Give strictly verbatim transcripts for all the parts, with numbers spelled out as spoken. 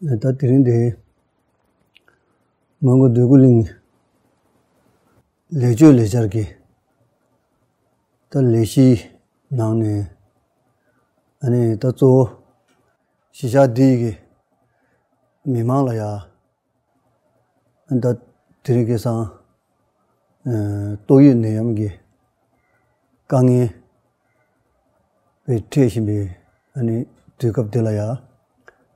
ད་དེ་རིང་འདི་མོན་གྷོ་འདོད་རྒུ་གླིང་ལེགས་བཅོས་ལས་འཆར་གྱི་ད་ལས་གཞིའི་ནང་ནས་ཨ་ནི་ད་གཙོ་བོ་གཞིས་ཆགས་འདི་གི་མི་མང་ལ་ཡ་ད་དེ་རིང་ཁ་སང་ཨ་ཏོག་དབྱིབས་ནད་ཡམས་ཀྱི་དཀའ་ངལ་དཔེ་འཕྲད་བཞིན་པའི་ཨ་ནི་དུས་སྐབས་འདི་ལ་ཡ་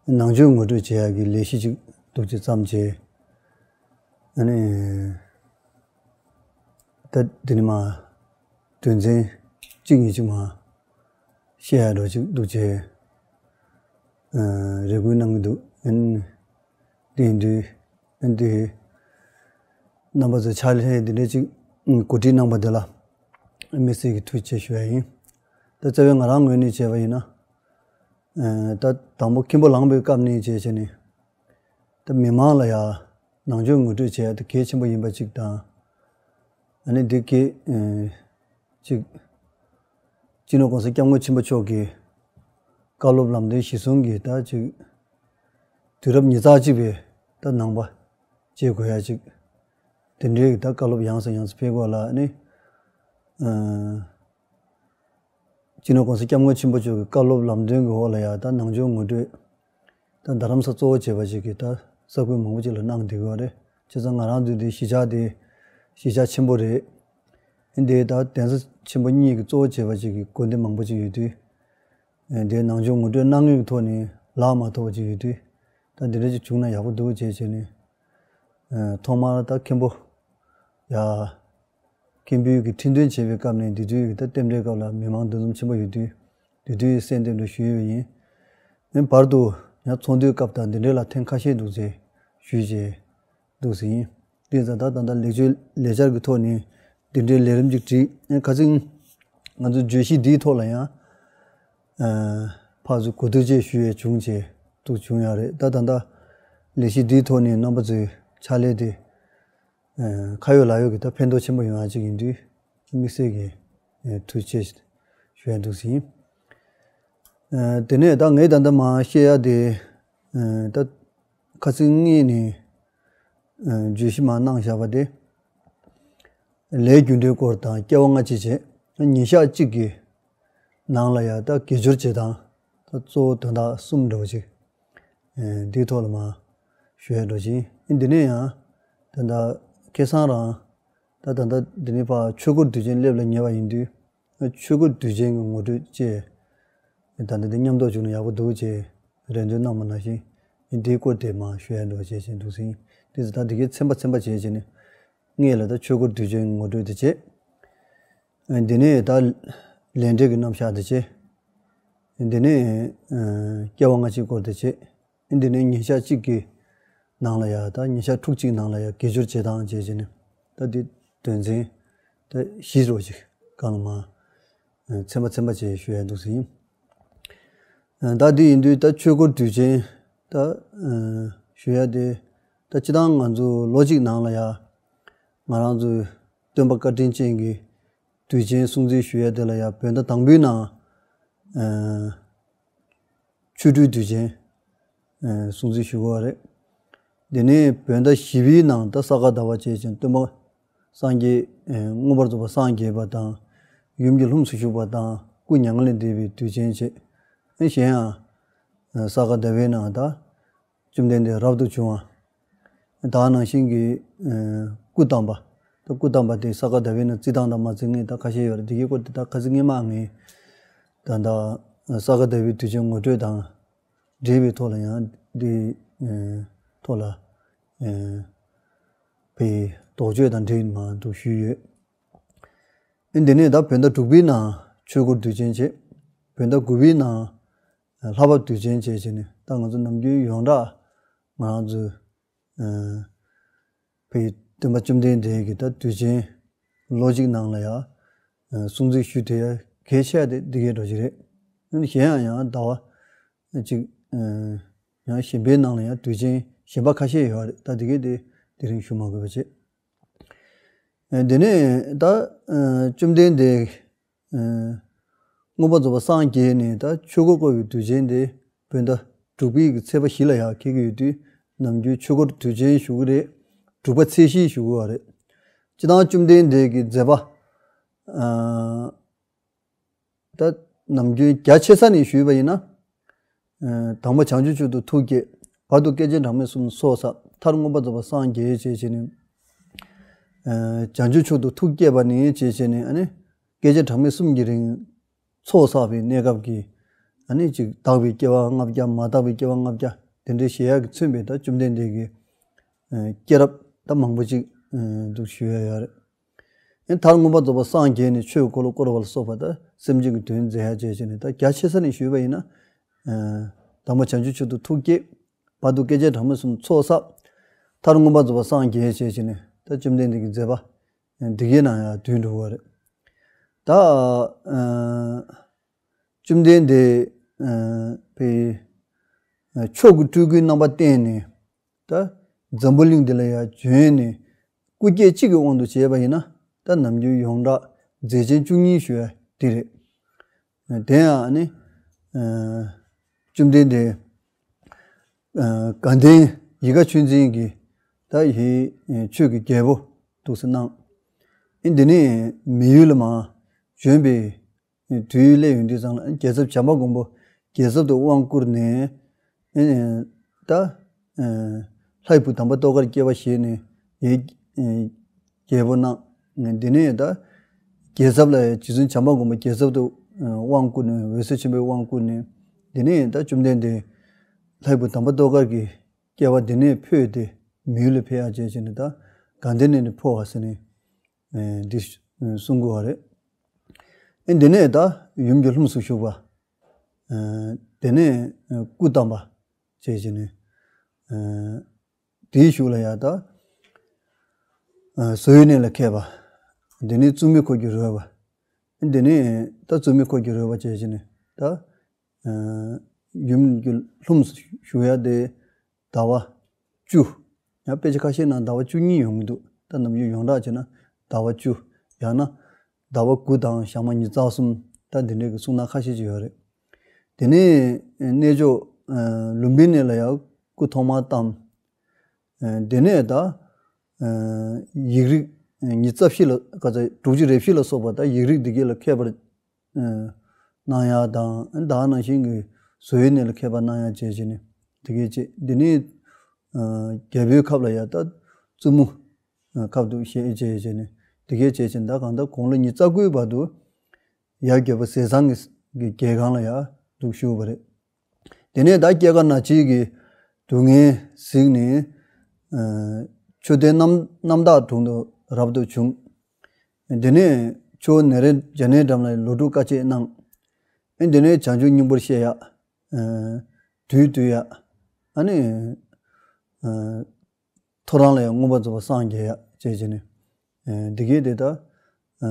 ནང་ཆོས་ངོ་སྤྲོད་བྱེད་ཡག་གི་ལས་གཞི་ཅིག་འདུག་ཅེས་བརྩམས་བྱས། ཨ་ནི་ད་འདི་ནི་མ་དོན་ཚན་གཅིག་གཉིས་ཅིག་མ་བཤད་ཡག་འགྲོ་ཅིག་འདུག་ཅེས་ཨ་རེ་སྐུལ་གནང་གི་འདུག་ཨ་ནི་དེ་ཡིན་དུས་ཨ་ནི་དེ་རྣམ་པ་ཚོས་ཕྱག་ལས་འདི་འདྲ་ཅིག་གོ་སྒྲིག་གནང་པ་འདི་ལ་དམིགས་བསལ་གྱི་ཐུགས་རྗེ་ཆེ་ཞུ་ཡ་ཡིན། ད་རྩ་བའི་ང་རང་ངོས་ནས་བྱས་པ་ཡིན་ན། ཨ་ད་དང་པོ་ཁྱིམ་པ་ལངས་པའི་སྐབས་ནས་བྱས་བྱས་ནས་ད་མི་མང་ལ་ཡ་ནང་ཆོས་ངོ་སྤྲོད་བྱེད་ཡ་དེ་གལ་ཆེན་པོ་ཡིན་པ་གཅིག་དང་། ཨ་ནི་འདི་གས་ཨ་གཅིག་སྤྱི་ནོར་༸གོང་ས་༸སྐྱབས་མགོན་ཆེན་པོ་མཆོག་གི་བཀའ་སློབ་ལམ་སྟོན་གཞི་བཟུང་གི་ད་ཅིག་དུས་རབས་ཉི་ཤུ་རྩ་གཅིག་པའི་ད་ནང་པ་བྱེད་དགོས་ཡ་ཅིག་དེ་འདྲའི་གི་ད་བཀའ་སློབ་ཡང་སེ་ཡང་སེ་ཕེབས་དགོས་ལ་ཨ་ནི་ཨ་སྤྱི་ནོར་༸གོང་ས་༸སྐྱབས་མགོན་ཆེན་པོ་མཆོག་གི་བཀའ་སློབ་ལམ་སྟོན་གྱི་འོག་ལ་ཡ་ད་ནང་ཆོས་ངོ་སྤྲོད་ད་རྡ་རམ་ས་གཙོ་བོ་བྱས་པ་ཅིག་གི་ད་ས་ཁུལ་མང་པོ་ཅིག་ལ་གནང་བསྡད་ཀྱི་ཡོད་རེད། བྱས་ཙང་ང་རང་ཚོའི་འདི་གཞིས་ཆགས་དེ་གཞིས་ཆགས་ཆེན་པོ་རེད། འདི་ད་གདན་ས་ཆེན་པོ་གཉིས་ཀྱི་གཙོ་བོ་བྱས་པ་ཅིག་གི་དགོན་སྡེ་མང་པོ་ཅིག་ཡོད་དུས། འདིའི་ནང་ཆོས་ངོ་སྤྲོད་གནང་ངེས་ཀྱི་ཐོག་ནས་ལག་མ་ཐོགས་པ་ཅིག་ཡོད་དུས། ད་འདི་འདྲ་ཅིག་བྱུང་ན་ཡག་པོ་འདུག་ཅེས་བྱས་ནས། ཐོག་མར་ད་མཁན་པོ་ཡ་མཁན་པོའི་གི་ཁྲི་འདོན་བྱེད་པའི་སྐབས་ནས་འདི་དུས་ཀྱི་ད་རྟེན་འབྲེལ་སྐབས་ལ་མི་མང་འདུ་འཛོམས་ཆེན་པོ་ཡོད་དུས། འདི་དུས་གསལ་འདེབས་འདྲ་ཞུས་ཡོད་པ་ཡིན། ཨེ་བར་དུ་ཡང་ཚོགས་འདུའི་སྐབས་དང་འདི་འདྲའི་ལ་ཐེངས་ཁ་ཤས་འདུག་ཚེ་ཞུས་བྱས་འདུག་ཟིན། དེ་ཙང་ད་ད་ལྟ་ལེགས་བཅོས་ལས་འཆར་གྱི་ཐོག་ནས་འདི་འདྲའི་ལས་རིམ་ཅིག་བསྒྲིགས། ཨེ་ཁ་སང་ང་ཚོའི་བརྗོད་གཞི་འདིའི་ཐོག་ལ་ཡང་ཨ་ཕར་ཚུར་གོ་བསྡུར་བཅས་ཞུ་ཡས་བྱུང་བྱས་འདུག་བྱུང་ཡ་རེད། ད་ད་ལྟ་ལས་གཞི་འདིའི་ཐོག་ནས་རྣམ་པ་ཚོའི་ཕྱག་ལས་དེ་ཨ་ཁ་ཡོད་ལག་ཡོད་ཀྱི་ད་ཕན་ཐོགས་ཆེན་པོ་ཡོང་ཡ་ཅིག་ཡིན་དུས་དམིགས་བསལ་གྱི་ཨ་ཐུགས་རྗེ་ཆེ་ཞུ་ཡ་འདུག་ཟིན། ཨ་དེ་ནས་ད་ངས་ད་ལྟ་མར་བཤད་ཡ་དེ་ཨ་ད་ཁ་སང་ངས་ནས་ཨ་བརྗོད་གཞི་མར་གནང་བཞག་པ་དེ། ལས་རྒྱུ་འབྲས་སྐོར་དང་སྐྱེ་བ་སྔ་ཕྱི་བཅས་ཉིན་ཞག་གཅིག་གི་ནང་ལ་ཡང་ད་དགེ་སྦྱོར་བྱེད་སྟངས་ད་གཙོ་བོ་དོན་དག་གསུམ་འདྲ་བོ་ཅིག་ཨེ་འདིའི་ཐོག་ལ་མར་ཞུ་ཡ་འགྲོ་ཅིང་། ཨེ་འདི་ནས་ཡང་ད་ལྟ་ཁ་སང་རང་ད་ད་ལྟ་འདི་ནས་ཕར་ཆོས་སྐོར་དུས་ཆེན་སླེབས་ལ་ཉེ་བ་ཡིན་དུས། ཆོས་སྐོར་དུས་ཆེན་གྱི་ངོ་སྤྲོད་བཅས་ད་ལྟ་འདི་མཉམ་འདོགས་བྱུང་ན་ཡག་པོ་འདུག་ཅེས་རེ་འདུན་གནང་བ་ནང་བཞིན། ཨེ་འདིའི་སྐོར་དེ་མར་ཞུ་ཡ་འགྲོ་བྱས་བྱས་འདུག་ཟིན། དེ་ཚོ་ད་འདི་གའི་ཚན་པ་ཚན་པ་བྱས་བྱས་ནས། སྔོན་ལ་ད་ཆོས་སྐོར་དུས་ཆེན་ངོ་སྤྲོད་དེ་བྱས། ཨེ་འདི་ནས་ད་ལས་འབྲས་ཀྱི་རྣམ་གཞག་དེ་བྱས། ཨེ་འདི་ནས་ཨེ་སྐྱེ་བ་སྔ་ཕྱིའི་སྐོར་དེ་བྱས། ཨེ་འདི་ནས་ཉིན་ཞག་གཅིག་གི་ནང་ལ་ཡ་ད་ཉིན་ཞག་ཕྲུགས་གཅིག་ནང་ལ་ཡ་དགེ་སྦྱོར་བྱེད་སྟངས་བྱས་བྱས་ནས་ད་འདི་དོན་ཚན་ད་བཞི་རོ་ཅིག་གང་ལ་མ་ཨེ་ཚན་པ་ཚན་པ་བྱས་ཞུ་ཡ་འདུག་ཟིན། ཨེ་ད་འདི་ཡིན་དུས་ད་ཆོས་སྐོར་དུས་ཆེན་ད་ཨེ་ཞུ་ཡ་དེ་ད་སྤྱིར་བཏང་ང་ཚོ་ལོ་གཅིག་ནང་ལ་ཡ་ང་རང་ཚོའི་སྟོན་པ་བཀའ་དྲིན་ཅན་གྱི་དུས་ཆེན་སྲུང་བརྩི་ཞུ་ཡ་དེ་ལ་ཡང་བོད་ཟླ་དང་པོའི་ནང་ཨ་ཆོ་འཕྲུལ་དུས་ཆེན་ཨ་སྲུང་བརྩི་ཞུ་དགོས་པ་རེད། དེ་ནས་བོད་ཟླ་བཞི་པའི་ནང་ད་ས་ག་ཟླ་བ་བཅས་ཀྱང་སྟོན་པ་སངས་རྒྱས་ཨ་མངོན་པར་རྫོགས་པ་སངས་རྒྱས་པ་དང་ཡུམ་གྱི་ལྷུམས་སུ་ཞུགས་པ་དང་སྐུ་མྱ་ངན་ལས་འདས་པའི་དུས་ཆེན་བཅས། ཨ་གཞན་ཡང་ཨ་ས་ག་ཟླ་བའི་ནང་ད་བཅོམ་ལྡན་འདས་རབ་ཏུ་བྱུང་བ། ད་ནང་བཞིན་གྱི་ཨ་སྐུ་བལྟམས་པ། ད་སྐུ་བལྟམས་པ་དེ་ས་ག་ཟླ་བའི་ནང་བརྩི་སྟངས་དང་མ་བརྩི་ངེས་ད་ཁ་ཤས་ཡོད་རེད། དེ་གའི་སྐོར་དེ་ད་ཁ་སང་སྔོན་མ་ངས་ད་ལྟ་ས་ག་ཟླ་བའི་དུས་ཆེན་ངོ་སྤྲོད་དང་འབྲེལ་བའི་ཐོག་ལ་ཡང་འདི་ཨ་ཐོག་ལ་ཨ་བའི་དོགས་གཅོད་དང་འབྲེལ་མ་འདུག་ཞུས་ཡོད། ཨ་འདི་ནས་ད་བོད་ཟླ་དྲུག་པའི་ནང་ཆོས་སྐོར་དུས་ཆེན་བྱས། བོད་ཟླ་དགུ་པའི་ནང་ལྷག་པ་དུས་ཆེན་བྱས་བྱས་ནས་ད་ང་ཚོ་ནམ་རྒྱུན་ཡོངས་གྲགས་ང་རང་ཚོའི་ཨ་བོད་ཀྱི་སྟོན་པ་བཅོམ་ལྡན་འདས་ཀྱི་ད་དུས་ཆེན་ལོ་གཅིག་ནང་ལ་ཡང་ཨ་སྲུང་བརྩི་ཞུ་བསྡད་ཡ་གལ་ཆེ་བ་དེ་འདི་གའི་འགྲོ་གི་རེད། གཞན་ཡང་ཡང་ཟླ་བ་གཅིག་ཨ་ཡང་གཞན་པའི་ནང་ལ་ཡང་དུས་ཆེན་གཞན་པ་ཁ་ཤས་ཡོད་རེད། ད་འདི་གའི་དེ་དེ་རིང་ཞུ་མ་དགོས་པ་བྱས། ཨ་དེ་ནས་ད་ཨ་བཅོམ་ལྡན་འདས་ཨ་མངོན་པར་རྫོགས་པ་སངས་རྒྱས་ནས་ད་ཆོས་འཁོར་བསྐོར་བའི་དུས་ཆེན་དེ་བོད་ཟླ་ དྲུག་པའི་གི་ཚེས་པ་བཞི་ལ་ཡར་འཁེལ་གྱི་ཡོད་དུས་ནམ་རྒྱུན་ཆོས་འཁོར་དུས་ཆེན་ཞུ་གི་རེད། དྲུག་པ་ཚེས་བཞི་ཞུ་གི་ཡོད་རེད། སྤྱིར་བཏང་བཅོམ་ལྡན་འདས་ཀྱི་མཛད་པ་ཨ་ད་ནམ་རྒྱུན་རྒྱ་ཆེ་ས་ནས་ཞུས་པ་ཡིན་ན། ཨ་དང་པོ་བྱང་ཆུབ་མཆོག་ཏུ་ཐུགས་བསྐྱེད། བར་དུ་སྐྱེ་མཆེད་གྲངས་མེད་གསུམ་ཚོགས་བསགས། མཐར་མངོན་པར་རྫོགས་པར་སངས་རྒྱས་བྱས་བྱས་ནས། ཨ་བྱང་ཆུབ་མཆོག་ཏུ་ཐུགས་བསྐྱེད་པ་ནས་བྱས་བྱས་ནས་ཨ་ནི་སྐྱེ་མཆེད་གྲངས་མེད་གསུམ་གྱི་རིང་ཚོགས་བསགས་པའི་གནས་སྐབས་ཀྱི་ཨ་ནི་ཅིག་དག་པའི་སྐྱེ་བ་ལྔ་བརྒྱ། མ་དག་པའི་སྐྱེ་བ་ལྔ་བརྒྱ། དེ་འདྲའི་བཞེས་ཡག་གིས་མཚོན་པའི་ད་བཅོམ་ལྡན་འདས་ཀྱི་ཨ་སྐྱེས་རབས་ད་མང་པོ་ཅིག་ཨ་འདུག་ཞུ་ཡ་ཡོད་རེད། ཨ་མཐར་མངོན་པར་རྫོགས་པར་སངས་རྒྱས་ནས་ཆོས་འཁོར་ལོ་བསྐོར་བ་ལ་སོགས་པ་ད་སེམས་ཅན་གྱི་དོན་མཛད་ཡ་བྱས་བྱས་ནས། ད་རྒྱ་ཆེ་ས་ནས་ཞུས་པ་ཡིན་ན། ཨ་དང་པོ་བྱང་ཆུབ་མཆོག་ཏུ་ཐུགས་བསྐྱེད། བར་དུ་སྐྱེ་མཆེད་གྲངས་མེད་གསུམ་ཚོགས་བསགས། མཐར་མངོན་པར་རྫོགས་པར་སངས་རྒྱས་བྱས་བྱས་ནས་ད་བཅོམ་ལྡན་འདས་ཀྱི་མཛད་པ་འདི་གའི་ནང་ཡང་བསྡུས་འགྲོ་བ་རེད། ད་ཨ་བཅོམ་ལྡན་འདས་ཨ་པའི་ཨ་མཆོག་གི་སྤྲུལ་སྐུའི་རྣམ་པ་བསྟན་ནས། ད་འཛམ་བུ་གླིང་འདི་ལ་ཡང་བྱོན་ནས་སྐུ་སྐྱེ་གཅིག་གི་དབང་དུ་བྱས་པ་ཡིན་ན། ད་ནམ་རྒྱུན་ཡོངས་གྲགས་མཛད་ཆེན་བཅུ་གཉིས་ཞུ་ཡ་དེ་རེད། དེ་ཡང་ནི་ཨ་བཅོམ་ལྡན་འདས་ཨ་དགའ་ལྡན་ཡིད་དགའ་ཆོས་འཛིན་གྱིས་ད་ཡི་ཨ་ཆོས་ཀྱི་རྒྱལ་པོ་འདུག་སེ་གནང་། ཨ་འདི་ནས་མི་ཡུལ་ལ་མར་བྱོན་པའི་དུས་སླེབས་ཡོང་དུས་ཙམ་ལ། རྒྱལ་ཚབ་བྱམས་པ་མགོན་པོ་རྒྱལ་ཚབ་ཏུ་དབང་བསྐུར་ནས། ཨེ་ད་ཨེ་ལྷའི་བུ་དམ་པ་ཏོག་དཀར་སྐྱེ་བ་བཞེས་ནས་ཡི་ཨེ་རྒྱལ་པོ་གནང་། དེ་ནས་ད་རྒྱལ་ཚབ་ལ་རྗེ་བཙུན་བྱམས་པ་མགོན་པོ་རྒྱལ་ཚབ་ཏུ་ཨེ་དབང་བསྐུར་ནས། འོད་ཟེར་ཆེན་པོས་དབང་བསྐུར་ནས། དེ་ནས་ད་བཅོམ་ལྡན་འདས་ལྷའི་བུ་དམ་པ་ཏོག་དཀར་གྱི་སྐྱེ་བ་དེ་ནས་འཕོས་ཏེ་མི་ཡུལ་ལ་ཕེབས་ཡ་བྱས་བྱས་ནས། ད་དགའ་ལྡན་ནས་ནི་འཕོ་བ་ཟེར་ནས། ཨེ་འདི་གསུང་དགོས་པ་རེད། ཨེ་འདི་ནས་ད་ཡུམ་གྱི་ལྷུམས་སུ་ཞུགས་པ། ཨེ་དེ་ནས་ཨེ་སྐུ་བལྟམས་པ་བྱས་བྱས་ནས། ཨེ་དེའི་གཞུག་ལ་ཡང་ད་ཨེ་བཟོ་ཡི་གནས་ལ་མཁས་པ། དེ་ནས་བཙུན་མོའི་འཁོར་གྱིས་རོལ་བ། ཨེ་དེ་ནས་ད་བཙུན་མོའི་འཁོར་གྱིས་རོལ་བ་བྱས་བྱས་ནས། ད་ཨེ་ཡུམ་གྱི་ལྷུམས་སུ་ཞུགས་ཡ་དེ་ཟླ་བ་བཅུ། ཡང་དཔེ་ཆ་ཁ་ཤས་ནང་ཟླ་བ་བཅུ་གཉིས་ཡོང་གི་འདུག་ད་ནམ་རྒྱུན་ཡོངས་གྲགས་བྱས་ན་ཟླ་བ་བཅུ། ཡང་ན་ཟླ་བ་དགུ་དང་ཞག་མ་ཉི་ཤུ་རྩ་གསུམ། ད་འདི་འདྲའི་གི་གསུང་སྟངས་ཁ་ཤས་ཅིག་ཡོད་རེད། དེ་ནས་གནས་མཆོག་ཨ་ལུམྦི་ནི་ལ་ཡང་སྐུ་ཐོག་མར་བལྟམས། ཨ་དེ་ནས་ད་ཨ་ཡིག་རིགས་ཉི་ཤུ་རྩ་བཞི་ལ་ག་ཚ་དྲུག་ཅུ་རེ་བཞི་ལ་སོགས་པ་ད་ཡིག་རིགས་འདི་གས་ལ་མཁས་པར་ཨ་གནང་ཡག་དང་། ད་ནང་བཞིན་གྱི་བཟོ་ཡི་གནས་ལ་མཁས་པ་གནང་ཡག་བྱས་བྱས་ནས་དེ་གས་བྱས། དེ་ནས་ཨ་རྒྱལ་པོའི་ཁབ་ལ་ཡང་ད་བཙུན་མོ་ཨ་ཁབ་ཏུ་བཞེས་བྱས་བྱས་ནས་དེ་གས་བྱས་བྱས། ད་གང་ལྟར་དགུང་ལོ་ཉི་ཤུ་རྩ་དགུའི་བར་དུ་ཡབ་རྒྱལ་པོ་ཟས་གཙང་གི་གི་རྒྱལ་ཁང་ལ་ཡང་འདུག་བཞུགས་པ་རེད། དེ་ནས་ད་སྐྱེ་རྒ་ན་འཆི་གི་སྡུག་བསྔལ་གཟིགས་ནས། ཨ་མཆོད་རྟེན་རྣམ་རྣམ་དག་དྲུང་དུ་རབ་ཏུ་བྱུང་། དེ་ནས་ཆུ་བོ་ནཻ་རཉྫ་ནའི་འགྲམ་ལ་ལོ་དྲུག་དཀའ་སྤྱད་གནང་། དེ་ནས་བྱང་ཆུབ་སྙིང་པོར་གཤེགས་ཡ། ཨ་དུས་དུས་ཡ། ཨ་ནི་ཨ་ཐོ་རངས་ལ་ཡང་མངོན་པར་རྫོགས་པར་སངས་རྒྱས་ཡ་བྱས་བྱས་ནས། ཨ་འདི་གས་དེ་ད་ཨ་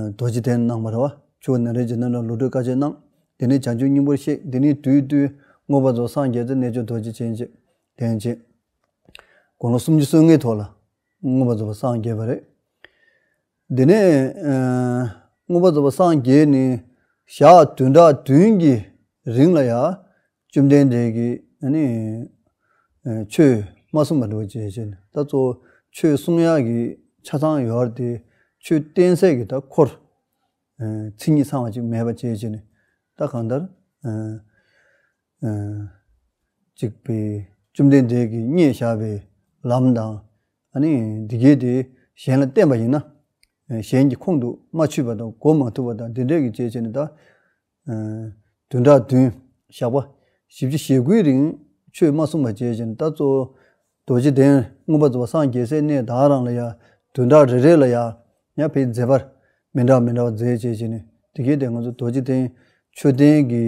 རྡོ་རྗེ་གདན་གནང་བ་རེད་བ། ཆུ་བོ་ནཻ་རཉྫ་ནའི་འགྲམ་ལོ་དྲུག་དཀའ་སྤྱད་གནང་། དེ་ནས་བྱང་ཆུབ་སྙིང་པོར་གཤེགས། དེ་ནས་དུས་དུས་མངོན་པར་རྫོགས་སངས་རྒྱས་ཏེ་རྣལ་འབྱོར་རྡོ་རྗེ་ཅན་བྱས། དེ་བྱས། དགུང་ལོ་སུམ་ཅུ་སོ་ལྔའི་ཐོག་ལ་མངོན་པར་རྫོགས་པར་སངས་རྒྱས་པ་རེད། དེ་ནས་ཨ་མངོན་པར་རྫོགས་པར་སངས་རྒྱས་ནས་ཞག་བདུན་ཕྲག་བདུན་གྱི་རིང་ལ་ཡང་བཅོམ་ལྡན་འདས་ཀྱིས་ཨ་ནི་ཨ་ཆོས་མ་གསུངས་པ་འདྲ་བོ་བྱས་བྱས་ནས། ད་གཙོ་བོ་ཆོས་གསུང་ཡག་གི་ཆ་ཚང་ཡོད་རེད་དེ། ཆོས་བསྟན་སའི་གི་ད་འཁོར་ཨ་མཚན་ཉིད་ཚང་བ་ཅིག་མེད་པ་བྱས་བྱས་ནས། ད་གང་ལྟར་ཨ་ཨ་ཅིག་པའི་བཅོམ་ལྡན་འདས་ཀྱིས་བསྙད་བཞག་པའི་ལམ་དང་། ཨ་ནི་འདི་གས་དེ་གཞན་ལ་བསྟན་པ་ཡིན་ན། ཨ་གཞན་གྱི་ཁོང་དུ་མ་ཆུད་པ་དང་གོ་མ་ཐུབ་པ་དང་། འདི་འདྲས་ཀྱི་བྱས་བྱས་ནས། ད་ཨ་བདུན་ཕྲག་བདུན། ཞག་པོ་བཞི་བཅུ་ཞེ་དགུའི་རིང་ཆོས་མ་གསུངས་པ་བྱས་བྱས་ནས། ད་གཙོ་བོ་རྡོ་རྗེ་གདན་མངོན་པར་རྫོགས་པར་སངས་རྒྱས་སའི་གནས་ད་རང་ལ་ཡང་བདུན་ཕྲག་རེ་རེ་ལ་ཡང་ཡང་དཔེ་མཛད་པ་མི་འདྲ་མི་འདྲ་བ་མཛད་བྱས་བྱས་ནས། དེ་གས་དེ་ང་ཚོ་རྡོ་རྗེ་གདན་མཆོད་རྟེན་གྱི་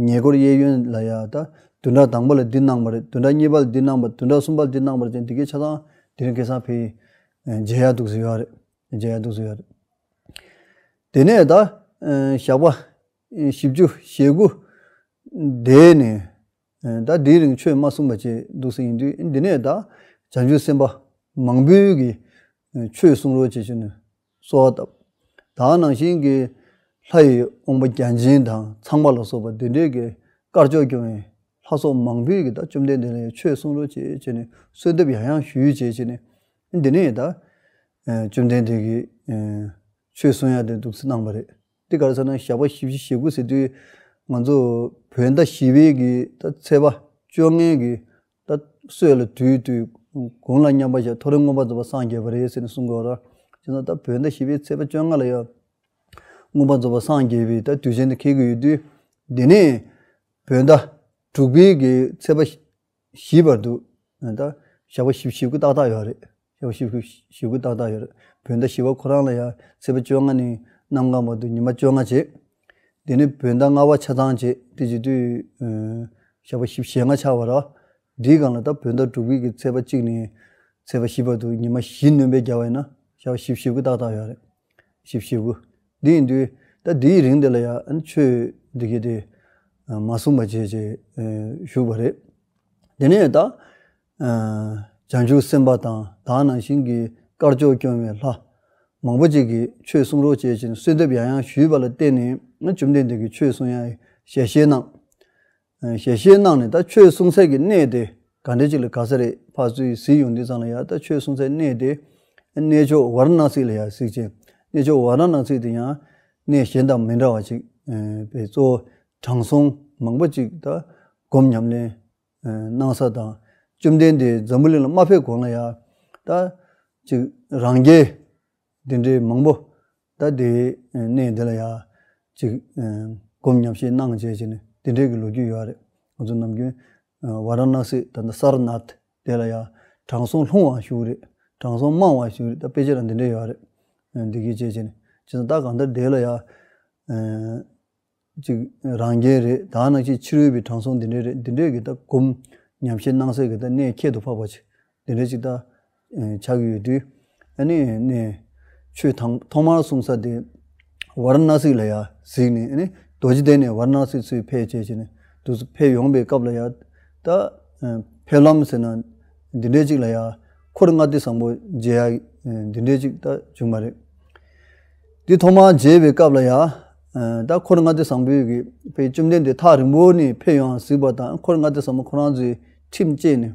ཉེ་འཁོར་གཡས་གཡོན་ལ་ཡང་ད་བདུན་ཕྲག་དང་པོ་ལ་འདི་གནང་བ་རེད། བདུན་ཕྲག་གཉིས་པ་ལ་འདི་གནང་བ། བདུན་ཕྲག་གསུམ་པ་ལ་འདི་གནང་བ་རེད་ཅེས། དེ་གས་ཆ་ཚང་དེ་རིང་ཁ་སང་དཔེ་མཇལ་ཡག་འདུག་སེ་ཡོད་རེད། མཇལ་ཡག་འདུག་སེ་ཡོད་རེད། དེ་ནས་ད་ཞག་པོ་བཞི་བཅུ་ཞེ་དགུ་འདས་ནས། ད་དེའི་རིང་ཆོས་མ་གསུངས་པ་བྱས་འདུག་སེ་ཡིན་དུས། འདི་ནས་ད་བྱང་ཆུབ་སེམས་དཔའ་མང་པོས་ཀྱིས་ཆོས་གསུང་རོགས་བྱེད་ཅེས་ནས་གསོལ་བ་བཏབ། ད་ནང་བཞིན་གྱི་ལྷ་ཡི་དབང་པོ་བརྒྱ་བྱིན་དང་ཚངས་པ་ལ་སོགས་པ་འདི་འདྲས་ཀྱི་དཀར་ཕྱོགས་སྐྱོང་བའི་ ལྷ་ཚོགས་མང་པོས་ཀྱིས་ད་བཅོམ་ལྡན་འདས་ལ་ཡང་ཆོས་གསུང་རོགས་བྱེད་ཅེས་ནས་གསོལ་འདེབས་ཡང་ཡང་ཞུས་བྱས་བྱས་ནས། འདི་ནས་ད་ཨ་བཅོམ་ལྡན་འདས་ཀྱིས་ཨ་ཆོས་གསུང་ཡ་དེ་འདུག་སེ་གནང་བ་རེད། འདི་ག་རེ་ཟེར་ན་ཞག་པོ་བཞི་བཅུ་ཞེ་དགུ་ཟེར་དུས་ང་ཚོ་བོད་ཟླ་བཞི་པའི་གི་ད་ཚེས་པ་བཅོ་ལྔའི་གི་ད་སྲོད་ལ་དུས་དུས་དགུང་ལ་མཉམ་པ་བྱས། མཐོ་རིས་མངོན་པར་རྫོགས་པར་སངས་རྒྱས་པ་རེད་ཟེར་ནས་གསུང་གི་ཡོད་རེད། བྱས་ཙང་ད་བོད་ཟླ་བཞི་པའི་ཚེས་པ་བཅོ་ལྔ་ལ་ཡང་མངོན་པར་རྫོགས་པར་སངས་རྒྱས་པའི་ད་དུས་ཆེན་དེ་འཁེལ་གྱི་ཡོད་དུས། འདི་ནས་བོད་ཟླ་དྲུག་པའི་གི་ཚེས་པ་བཞི་བར་དུ་ད་ཞག་པོ་བཞི་བཅུ་ཞེ་དགུ་ཏག་ཏག་ཡོད་རེད། ཞག་པོ་བཞི་བཅུ་ཞེ་དགུ་ཏག་ཏག་ཡོད་རེད། བོད་ཟླ་བཞི་པ་ཁོ་རང་ལ་ཡང་ཚེས་པ་བཅོ་ལྔ་ནས་གནམ་གང་བར་དུ་ཉི་མ་བཅོ་ལྔ་བྱས། དེ་ནས་བོད་ཟླ་ལྔ་པ་ཆ་ཚང་བྱས། དེ་བྱེད་དུས་ཨ་ཞག་པོ་བཞི་བཅུ་ཞེ་ལྔ་ཆགས་པ་རེད། འདིའི་སྒང་ལ་ད་བོད་ཟླ་དྲུག་པའི་གི་ཚེས་པ་གཅིག་ནས་ཚེས་པ་བཞི་བར་དུ་ཉི་མ་བཞི་སྣོན་པ་བརྒྱབ་པ་ཡིན་ན་ཞག་པོ་བཞི་བཅུ་ཞེ་དགུ་ཏག་ཏག་ཡོད་རེད། བཞི་བཅུ་ཞེ་དགུ། འདི་ཡིན་དུས་ད་འདིའི་རིང་དེ་ལ་ཡང་ཨ་ནི་ཆོས་འདི་གི་དེ་ཨ་མ་གསུངས་པ་བྱས་བྱས་ཨ་བཞུགས་པ་རེད། དེ་ནས་ད་ཨ་བྱང་ཆུབ་སེམས་དཔའ་དང་ད་ག་ནང་བཞིན་གྱི་དཀར་ཕྱོགས་སྐྱོང་བའི་ལྷ་མང་པོ་ཅིག་གིས་ཆོས་གསུང་རོགས་བྱས་བྱས་ནས་གསོལ་འདེབས་ཡང་ཡང་ཞུས་པ་ལ་བརྟེན་ནས་ཨ་བཅོམ་ལྡན་འདས་ཀྱིས་ཆོས་གསུང་ཡ་ཞལ་བཞེས་གནང་། ཞལ་བཞེས་གནང་ནས་ད་ཆོས་གསུང་སའི་གི་གནས་དེ་ག་འདྲ་ཅིག་ལ་ག་ས་རེད་ཕར་ཚུར་གཟིགས་ཡོང་དུས་ཙམ་ལ་ཡ། ད་ཆོས་གསུང་སའི་གནས་དེ་གནས་མཆོག་ཝཱ་ར་ཎ་སི་ལ་ཡ་གཟིགས་བྱས། གནས་མཆོག་ཝཱ་ར་ཎ་སི་དེ་ཡང་གནས་གཞན་དང་མི་འདྲ་བ་ཅིག་ཨ་པའི་གཙོ་བོ་དྲང་སྲོང་མང་པོ་ཅིག་ད་སྒོམ་ཉམས་ལེན་ཨ་གནང་ས་དང་། བཅོམ་ལྡན་འདས་འཛམ་བུ་གླིང་ལ་མ་ཕེབས་གོང་ལ་ཡ་ད་ཅིག་རང་རྒྱལ་འདི་འདྲའི་མང་པོ་ད་དེའི་གནས་འདི་ལ་ཡ་ཅིག་སྒོམ་ཉམས་བཞེས་གནང་བྱས་བྱས་ནས་འདི་འདྲའི་གི་ལོ་རྒྱུས་ཡོད་རེད། ང་ཚོ་ནམ་རྒྱུན་ཝཱ་ར་ཎ་སི་ད་ལྟ་སཱ་ར་ནཱཐ་དེ་ལ་ཡ་དྲང་སྲོང་ལྷུང་བ་བཞུགས་རེད། དྲང་སྲོང་མང་བ་བཞུགས་རེད། ད་དཔེ་ཆ་ལ་འདི་འདྲ་ཡོད་རེད། འདི་གི་བྱས་བྱས་ནས་བྱས་ཙང་ད་གང་ལྟར་དེ་ལ་ཡ་ཅིག་རང་རྒྱལ་རེད། ད་ནང་བཞིན་ཕྱི་རོལ་པའི་དྲང་སྲོང་འདི་འདྲའི་རེད། འདི་འདྲའི་གི་ད་སྒོམ་ཉམས་བཞེས་གནང་སའི་གི་ད་གནས་ཁྱད་དུ་འཕགས་པ་ཅིག་འདི་འདྲའི་ཅིག་ད་ཨེ་ཆགས་ཀྱི་ཡོད་དུས། ཨ་ནི་ནས་ཆོས་དང་ཐོག་མར་གསུང་ས་དེ་ཝཱ་ར་ཎ་སི་ལ་ཡ་གཟིགས་ནས། ཨ་ནི་རྡོ་རྗེ་གདན་ནས་ཝཱ་ར་ཎ་སི་ཚུར་ཕེབས་བྱས་བྱས་ནས་དུས་སུ་ཕེབས་ཡོང་པའི་སྐབས་ལ་ཡ་ད་ཨེ་ཕེབས་ལམ་ཟེར་ན་འདི་འདྲའི་ཅིག་ལ་ཡ་འཁོར་ལྔ་སྡེ་བཟང་པོ་མཇལ་ཡ་འདི་འདྲའི་ཅིག་ད་བྱུང་བ་རེད། འདི་ཐོག་མར་མཇལ་བའི་སྐབས་ལ་ཡ། ད་འཁོར་ལྔ་སྡེ་བཟང་པོའི་གི་དཔེ་བཅོམ་ལྡན་འདས་ཐག་རིང་པོ་ནས་ཕེབས་ཡོང་གཟིགས་པ་དང་། འཁོར་ལྔ་སྡེ་བཟང་པོ་ཁོ་རང་ཚོས་ཁྲིམས་བཅད་ནས།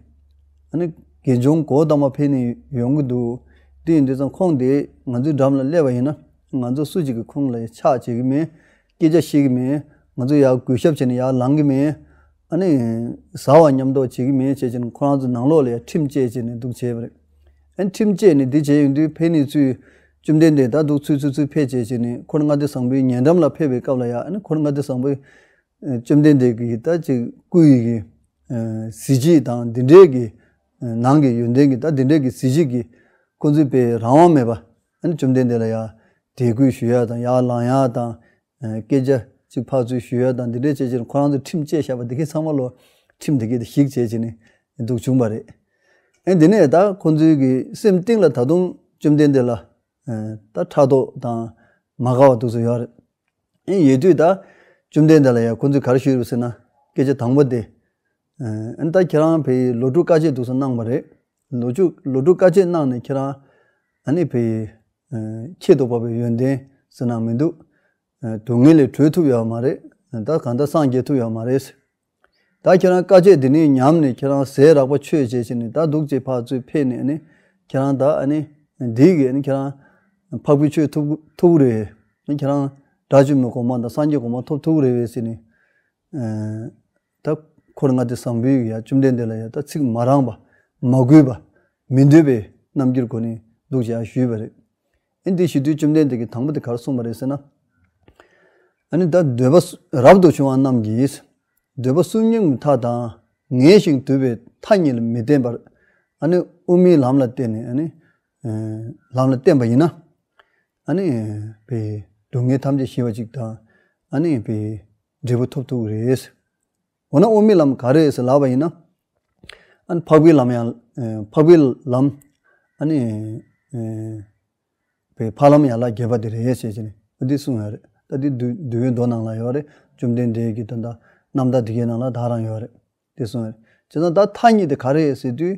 ཨ་ནི་དགེ་སྦྱོང་གོའུ་ཏ་མ་ཕེབས་ནས་ཡོང་གི་འདུག་འདི་ཡིན་དུས་ཙང་ཁོང་དེ་ང་ཚོའི་འགྲམ་ལ་སླེབས་པ་ཡིན་ན་ང་ཚོ་སུ་གཅིག་གིས་ཁོང་ལ་ཕྱག་བྱེད་ཀྱི་མེད། སྐད་ཆ་བཤད་ཀྱི་མེད། ང་ཚོ་ཡར་གུས་ཞབས་བྱས་ནས་ཡར་ལངས་ཀྱི་མེད། ཨ་ནི་ཟ་བ་མཉམ་འདོགས་བྱེད་ཀྱི་མེད་བྱས་བྱས་ནས་ཁོ་རང་ཚོ་ནང་ལོགས་ལ་ཡ་ཁྲིམས་བཅད་བྱས་ནས་འདུག་བྱས་པ་རེད། ཨ་ནི་ཁྲིམས་བཅད་ནས་འདི་བྱས་ཡོང་དུས་ཕེབས་ནས་ཚུར་བཅོམ་ལྡན་འདས་ད་འདུག་ཚུར་ཚུར་ཚུར་ཕེབས་བྱས་བྱས་ནས་འཁོར་ལྔ་སྡེ་བཟང་པོའི་ཉེ་འགྲམ་ལ་ཕེབས་པའི་སྐབས་ལ་ཡ། ཨ་ནི་འཁོར་ལྔ་སྡེ་བཟང་པོའི་ཨ་བཅོམ་ལྡན་འདས་ཀྱི་ད་ཅིག་སྐུ་ཡི་གི་ཨ་གཟི་བརྗིད་དང་འདི་འདྲའི་གི་ཨ་ནང་གི་ཡོན་ཏན་གྱི་ད་འདི་འདྲའི་གི་གཟི་བརྗིད་ཀྱིས་ཁོ་ཚོའི་དཔེ་རང་དབང་མེད་པ། ཨ་ནི་བཅོམ་ལྡན་འདས་ལ་ཡ་དད་གུས་ཞུ་ཡ་དང་ཡར་ལངས་ཡ་དང་། ཨ་སྐད་ཆ་གཅིག་ཕར་ཚུར་ཞུ་ཡ་དང་འདི་འདྲའི་བྱས་བྱས་ནས་ཁོ་རང་ཚོས་ཁྲིམས་བཅད་བཞག་པ་འདི་གའི་ཚང་མ་ལོ་ཁྲིམས་འདི་གའི་དེ་ཞིག་བྱས་བྱས་ནས་འདུག་བྱུང་བ་རེད། ཨ་འདི་ནས་ད་ཁོ་ཚོའི་གི་སེམས་གཏིང་ལ་ད་དུང་བཅོམ་ལྡན་འདས་ལ་ཨ་ད་ཕྲག་དོག་དང་མ་དགའ་བ་འདུག་ཚོད་ཡོད་རེད། ཨ་ཡོད་དུས་ད་བཅོམ་ལྡན་འདས་ལ་ཡ་ཁོ་ཚོས་ག་རེ་ཞུས་རེད་ཟེར་ན། སྐད་ཆ་དང་པོ་དེ། ཨ་ཨ་ནི་ད་ཁྱེད་རང་ཕའི་ལོ་དྲུག་དཀའ་སྤྱད་འདུག་སེ་གནང་བ་རེད། ལོ་དྲུག་ལོ་དྲུག་དཀའ་སྤྱད་གནང་ནས་ཁྱེད་རང་ཨ་ནི་ཕའི་ཨ་ཁྱད་དུ་འཕགས་པའི་ཡོན་ཏན་ཟེར་ན་མི་འདུག་ཨ་སྡུག་བསྔལ་ལས་གྲོལ་ཐུབ་ཡོད་མ་རེད། ད་གང་ལྟར་སངས་རྒྱས་ཐུབ་ཡོད་མ་རེད། ད་ཁྱེད་རང་དཀའ་སྤྱད་འདི་ནས་ཉམས་ནས་ཁྱེད་རང་ཟས་རགས་པ་ཆོས་བྱས་བྱས་ནས་ད་འདུག་ཅེས་ཕར་ཚུར་ཕེབས་ནས་ཨ་ནི་ཁྱེད་རང་ད་ཨ་ནི་འདི་གིས་ཨ་ནི་ཁྱེད་རང་འཕགས་པའི་ཆོས་ཐོབ་ཐུབ་རེད། ཨ་ནི་ཁྱེད་རང་དགྲ་བཅོམ་པའི་གོ་འཕང་དང་སངས་རྒྱས་གོ་འཕང་ཐོབ་ཐུབ་རེད་བས་ཟེར་ནས། ཨ་ད་འཁོར་ལྔ་སྡེ་བཟང་པོའི་ཡ་བཅོམ་ལྡན་འདས་ལ་ཡ་ད་ཚིག་མ་རངས་པ། མ་གུས་པ། མི་འདོད་པའི་རྣམ་འགྱུར་སྒོ་ནས་འདུག་ཅེས་ཞུས་པ་རེད། ཨ་འདི་ཞུ་དུས་བཅོམ་ལྡན་འདས་ཀྱིས་དང་པོ་དེ་ག་རེ་གསུངས་པ་རེད་ཟེར་ན། ཨ་ནི་ད་འདོད་པ་སུ་རབ་ཏུ་བྱུང་བ་རྣམས་ཀྱིས། འདོད་པ་གསུམ་མྱོང་གི་མཐའ་དང་ངེས་ཤིང་དུལ་བའི་མཐའ་གཉིས་ལ་མི་བརྟེན་པར། ཨ་ནི་དབུ་མའི་ལམ་ལ་བརྟེན་ནས་ཨ་ནི་ཨ་ལམ་ལ་བརྟེན་པ་ཡིན་ན། ཨ་ནི་བའི་སྡུག་བསྔལ་ཐམས་ཅད་ཞི་བ་ཅིག་དང་། ཨ་ནི་བའི་འབྲས་བུ་ཐོབ་ཐུབ་ཀྱི་རེད། འོ་ན་དབུ་མའི་ལམ་ག་རེ་རེད་ཟེར་ལབ་པ་ཡིན་ན། ཨ་ནི་འཕགས་པའི་ལམ་ཡང་ཨ་འཕགས་པའི་ལམ། ཨ་ནི་ཨ་བའི་འཕགས་ལམ་ཡན་ལག་བརྒྱད་པ་དེ་རེད་ཟེར་བྱས་ནས་འོ་འདི་གསུངས་ཡོད་རེད། ད་འདི་འདུལ་འདུལ་བའི་མདོ་ནང་ལ་ཡོད་རེད། བཅོམ་ལྡན་འདས་ཀྱི་དོན་དག་རྣམ་ཐར་འདི་གའི་ནང་ལ་ད་རང་ཡོད་རེད། དེ་གསུངས་ཡོད་རེད། བྱས་ཙང་ད་མཐའ་གཉིས་དེ་ག་རེ་རེད་ཟེར་དུས།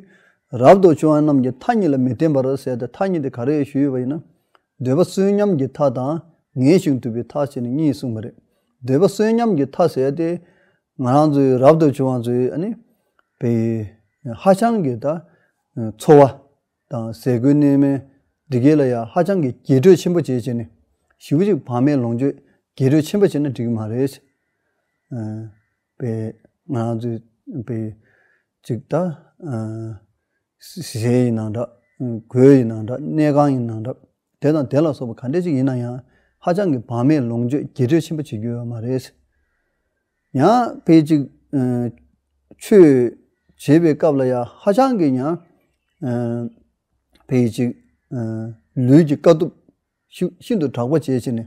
རབ་ཏུ་བྱུང་བ་རྣམས་ཀྱི་མཐའ་གཉིས་ལ་མི་བརྟེན་པར་ཟེར་ཏེ་མཐའ་གཉིས་དེ་ག་རེ་རེད་ཞུས་པ་ཡིན་ན། འདོད་པ་གསོན་ཉམས་ཀྱི་མཐའ་དང་ངེས་ཤིང་དུལ་བའི་མཐའ་བྱས་ནས་གཉིས་གསུངས་པ་རེད། འདོད་པ་གསོན་ཉམས་ཀྱི་མཐའ་ཟེར་ཏེ། ང་རང་ཚོའི་རབ་ཏུ་བྱུང་བ་ཚོའི་ཨ་ནི་པའི་ཧ་ཅང་གི་ད་འཚོ་བ་དང་ཟས་གོས་གནས་མལ་འདི་གས་ལ་ཡང་ཧ་ཅང་གི་རྒྱས་སྤྲོས་ཆེན་པོ་བྱེད་བྱས་ནས་ཞེ་པོ་ཅིག་བག་མེད་ལོངས་སྤྱོད་རྒྱས་སྤྲོས་ཆེན་པོ་བྱས་ན་འགྲིག་གི་མ་རེད། པའི་ང་རང་ཚོའི་པའི་ཅིག་ད་ཟས་ཡིན་ནང་འདྲ། གོས་ཡིན་ནང་འདྲ། གནས་ཁང་ཡིན་ནང་འདྲ། དེ་དང་དེ་ལ་སོགས་པ་ག་འདྲ་ཅིག་ཡིན་ན་ཡང་ཧ་ཅང་གི་བག་མེད་ལོངས་སྤྱོད་རྒྱས་སྤྲོས་ཆེན་པོ་བྱེད་རྒྱུ་ཡོད་མ་རེད། ཡང་ཕལ་ཅིག་ཆོས་བྱེད་པའི་སྐབས་ལ་ཡང་ཧ་ཅང་གི་ཡང་ཕལ་ཅིག་ལུས་ཀྱི་དཀའ་ཐུབ་ཤིན་ཤིན་ཏུ་དྲག་པོ་བྱས་བྱས་ནས་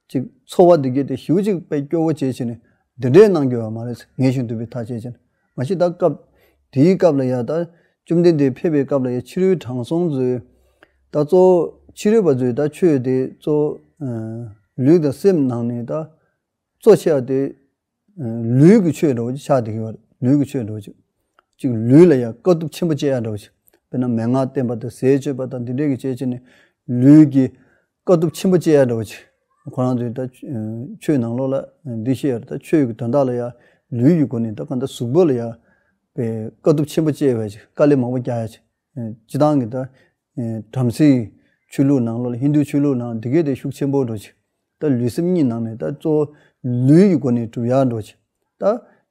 ཅིག་འཚོ་བ་འདི་གས་དེ་ཞེ་པོ་ཅིག་དཔེ་སྐྱོ་བོ་བྱས་བྱས་ནས་འདི་འདྲའི་གནང་རྒྱུ་ཡོད་མ་རེད། ངལ་ཞིང་དུབ་པའི་མཐའ་བྱས་བྱས་ནས་མ་གཞི་ད་སྐབས་དེའི་སྐབས་ལ་ཡང་ད་བཅོམ་ལྡན་འདས་ཕེབས་པའི་སྐབས་ལ་ཡང་ཕྱི་རོལ་དྲང་སྲོང་ཚོས་ད་གཙོ་བོ་ཕྱི་རོལ་པ་ཚོས་ད་ཆོས་དེ་གཙོ་བོ་ལུས་དང་སེམས་ནང་ནས་ད་གཙོ་ཆེ་བ་དེ་ལུས་ཀྱི་ཆོས་འདྲ་བོ་ཅིག་ཆགས་བསྡད་ཀྱི་ཡོད་རེད། ལུས་ཀྱི་ཆོས་འདྲ་བོ་ཅིག་ཅིག་ལུས་ལ་ཡང་དཀའ་ཐུབ་ཆེན་པོ་སྤྱད་ཡ་འདྲ་བོ་ཅིག་དཔེར་ན་མན་ངག་བསྟན་པ་དང་ཟས་སྤྱོད་པ་དང་འདི་འདྲས་ཀྱི་བྱས་བྱས་ནས་ལུས་ཀྱི་དཀའ་ཐུབ་ཆེན་པོ་སྤྱད་ཡ་འདྲ་བོ་ཅིག་ཁོ་རང་ཚོས་ད་ཆོས་ནང་ལོགས་ལ་འདི་བཤད་ཡ་རེད། ད་ཆོས་ཀྱི་དོན་དག་ལ་ཡང་ལུས་ཀྱི་སྒོ་ནས་ད་གང་ལྟར་གཟུགས་པོ་ལ་ཡང་དཀའ་ཐུབ་ཆེན་པོ་སྤྱད་པ་ཅིག་དཀའ་ལས་མང་པོ་རྒྱག་ཡ་ཅིག་སྤྱི་བཏང་གི་ད་བྲམ་ཟེའི་ཆོས་ལུགས་ནང་ལོགས་ལ་ཧིན་རྡུ་ཆོས་ལུགས་ནང་འདི་གས་དེ་ཤུགས་ཆེན་པོ་འདྲ་བོ་ཅིག་ད་ལུས་སེམས་གཉིས་ནང་ནས་ད་གཙོ་བོ་ལུས་ཀྱི་སྒོ་ནས་སྒྲུབ་ཡ་འདྲ་བོ་ཅིག་ད་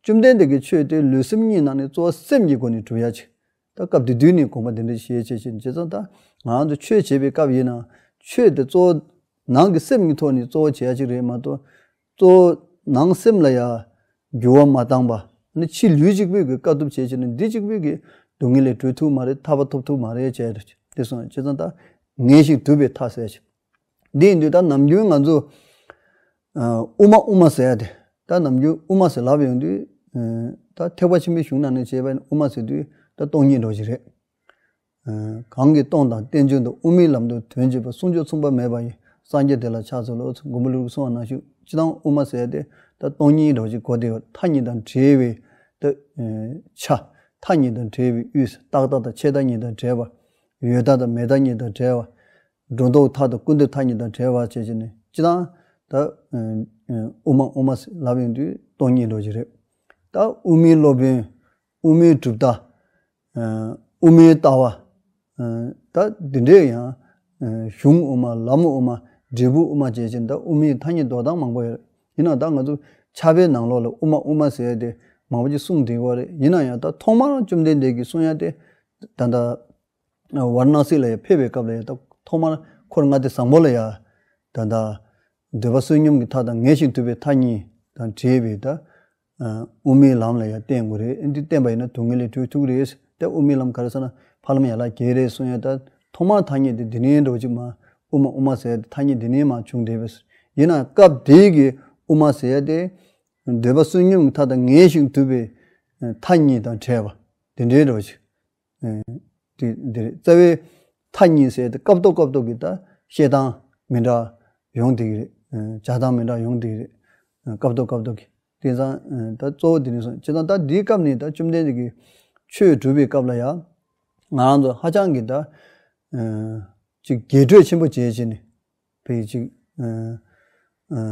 བཅོམ་ལྡན་འདས་ཀྱི་ཆོས་དེ་ལུས་སེམས་གཉིས་ནང་ནས་གཙོ་བོ་སེམས་ཀྱི་སྒོ་ནས་སྒྲུབ་ཡ་ཅིག་ད་སྐབས་དེ་དུས་ནས་དགོངས་པ་དེ་འདྲ་བཞེས་བྱས་བྱས་བྱས་ཙང་ད་ང་རང་ཚོ་ཆོས་བྱེད་པའི་སྐབས་ཡིན་ན་ཆོས་དེ་གཙོ་བོ་ནང་གི་སེམས་ཀྱི་ཐོག་ནས་གཙོ་བོ་བྱེད་ཡ་ཅིག་རེད་མ་གཏོགས། གཙོ་བོ་ནང་སེམས་ལ་ཡང་འགྱུར་བ་མ་བཏང་པ། ནི་ཕྱི་ལུས་གཅིག་པུས་ཀྱི་དཀའ་ཐུབ་བྱས་བྱས་ནས་འདི་གཅིག་པུས་ཀྱི་སྡུག་བསྔལ་ལས་གྲོལ་ཐུབ་མ་རེད། ཐར་པ་ཐོབ་ཐུབ་མ་རེད་བྱས་ཏེ་སོང་བྱས་ཙང་ད་ངལ་ཞིང་དུབ་པའི་མཐའ་ཟེར་ཞིང་། འདི་ཡིན་དུས་ད་ནམ་རྒྱུན་ང་ཚོ་དབུ་མ་དབུ་མ་ཟེར་ཡ་དེ་ད་ནམ་རྒྱུན་དབུ་མ་ཟེར་ལབ་ཡོང་དུས་ད་ཐེག་པ་ཆེན་པོའི་གཞུང་ནང་ནས་བྱས་པ་ཡིན་དབུ་མ་ཟེར་དུས་ད་སྟོང་ཉིད་འདྲ་བོ་ཞིག་རེད། གང་གིས་སྟོང་དང་རྟེན་འབྱུང་དང་། དབུ་མའི་ལམ་དུ་དོན་བྱེད་པ། གསུང་ཆོས་མཚུངས་པ་མེད་པ་ཡི། སངས་རྒྱས་དེ་ལ་ཕྱག་འཚལ་ལོ། མགོན་པོ་ཀླུ་སྒྲུབ་གསུངས་པ་ནང་བཞིན་སྤྱིར་བཏང་དབུ་མ་ཟེར་ཏེ་ད་སྟོང་ཉིད་འདྲ་བོ་ཅིག་གོ་བདེ་བར་མཐའ་གཉིས་དང་བྲལ་བའི་ད་ཆ། མཐའ་གཉིས་དང་བྲལ་བའི་དབུས་རྟག་མཐའ་དང་ཆད་མཐའ་གཉིས་དང་བྲལ་བ། ཡོད་མཐའ་དང་མེད་མཐའ་གཉིས་དང་བྲལ་བ། སྒྲོ་འདོགས་མཐའ་དང་ཀུན་བཏུས་མཐའ་གཉིས་དང་བྲལ་བ་བྱས་བྱས་ནས་སྤྱིར་བཏང་ད་དབུ་མ་དབུ་མ་ལབ་ཡོང་དུས་སྟོང་ཉིད་འདྲ་བོ་ཅིག་རེད། ད་དབུ་མའི་སློབ་དཔོན། དབུ་མའི་གྲུབ་མཐའ། དབུ་མའི་ལྟ་བ། ད་འདི་འདྲའི་ཡང་གཞུང་དབུ་མ། ལམ་དབུ་མ། འབྲས་བུ་དབུ་མ་བཅས་ཀྱི་ད་དབུ་མའི་ཐ་སྙད་འདོགས་སྟངས་མང་པོ་ཡོད་རེད། ཡིན་ནའང་ད་ང་ཚོ་ཕྱག་དཔེའི་ནང་ལོགས་ལ་དབུ་མ་དབུ་མ་ཟེར་ཏེ་མང་པོ་ཅིག་གསུངས་བསྡད་ཡོད་རེད། ཡིན་ན་ཡང་ད་ཐོག་མར་བཅོམ་ལྡན་འདས་ཀྱིས་གསུང་ཡ་དེ་ད་ལྟ་ཝཱ་ར་ཎཱ་སི་ལ་ཡང་ཕེབས་པའི་སྐབས་ལ་ཡང་ད་ཐོག་མར་འཁོར་ལྔ་སྡེ་བཟང་པོ་ལ་ཡང་ད་ལྟ་འདོད་པ་བསོད་སྙོམས་ཀྱི་མཐའ་དང་ངལ་ཞིང་དུབ་པའི་མཐའ་གཉིས་དང་བྲལ་བའི་ད་དབུ་མའི་ལམ་ལ་ཡང་བསྟེན་དགོས་རེད། འདི་བསྟེན་པ་ཡིན་ན་སྡུག་བསྔལ་ལས་གྲོལ་ཐུབ་ཀྱི་རེད། ད་དབུ་མའི་ལམ་ག་རེ་ཟེར་ན་ཕ་ལམ་ཡན་ལག་བརྒྱད་རེད་གསུང་ཡ། ད་ཐོག་མར་ཐ་སྙད་དེ་འདི་ནས་འགྲོ་གཅིག་མ་དབུ་མ་དབུ་མ་ཟེར་ཡ་དེ་ཐ་སྙད་འདི་ནས་མ་བྱུང་བསྡད་པས། ཡིན་ན་སྐབས་དེའི་གི་དབུ་མ་ཟེར་ཡ་དེ་འདོད་པ་བསོད་སྙོམས་ཀྱི་མཐའ་དང་ངལ་ཞིང་དུབ་པའི་མཐའ་གཉིས་དང་བྲལ་བ་དེ་འདྲའི་འགྲོ་གཅིག་དེ་འདིར་རྩ་བའི་མཐའ་གཉིས་ཟེར་ཏེ་སྐབས་ཐོག་སྐབས་ཐོག་གི་ད་བཤད་སྟངས་མི་འདྲ་ཡོང་བསྡད་ཀྱི་རེད། བྱ་སྟངས་མི་འདྲ་ཡོང་བསྡད་ཀྱི་རེད། སྐབས་ཐོག་སྐབས་ཐོག་གི་དེང་སང་ད་གཙོ་བོ་དེ་ནས་སོང་། བྱས་ཙང་ད་འདིའི་སྐབས་ནས་ད་བཅོམ་ལྡན་འདས་ཀྱིས་ཆོས་སྒྲུབ་པའི་སྐབས་ལ་ཡང་ང་རང་ཚོ་ཧ་ཅང་གི་ད་ཅིག་རྒྱས་སྤྲོས་ཆེན་པོ་བྱས་བྱས་ནས། པའི་ཅིག་ཨ་ཨ་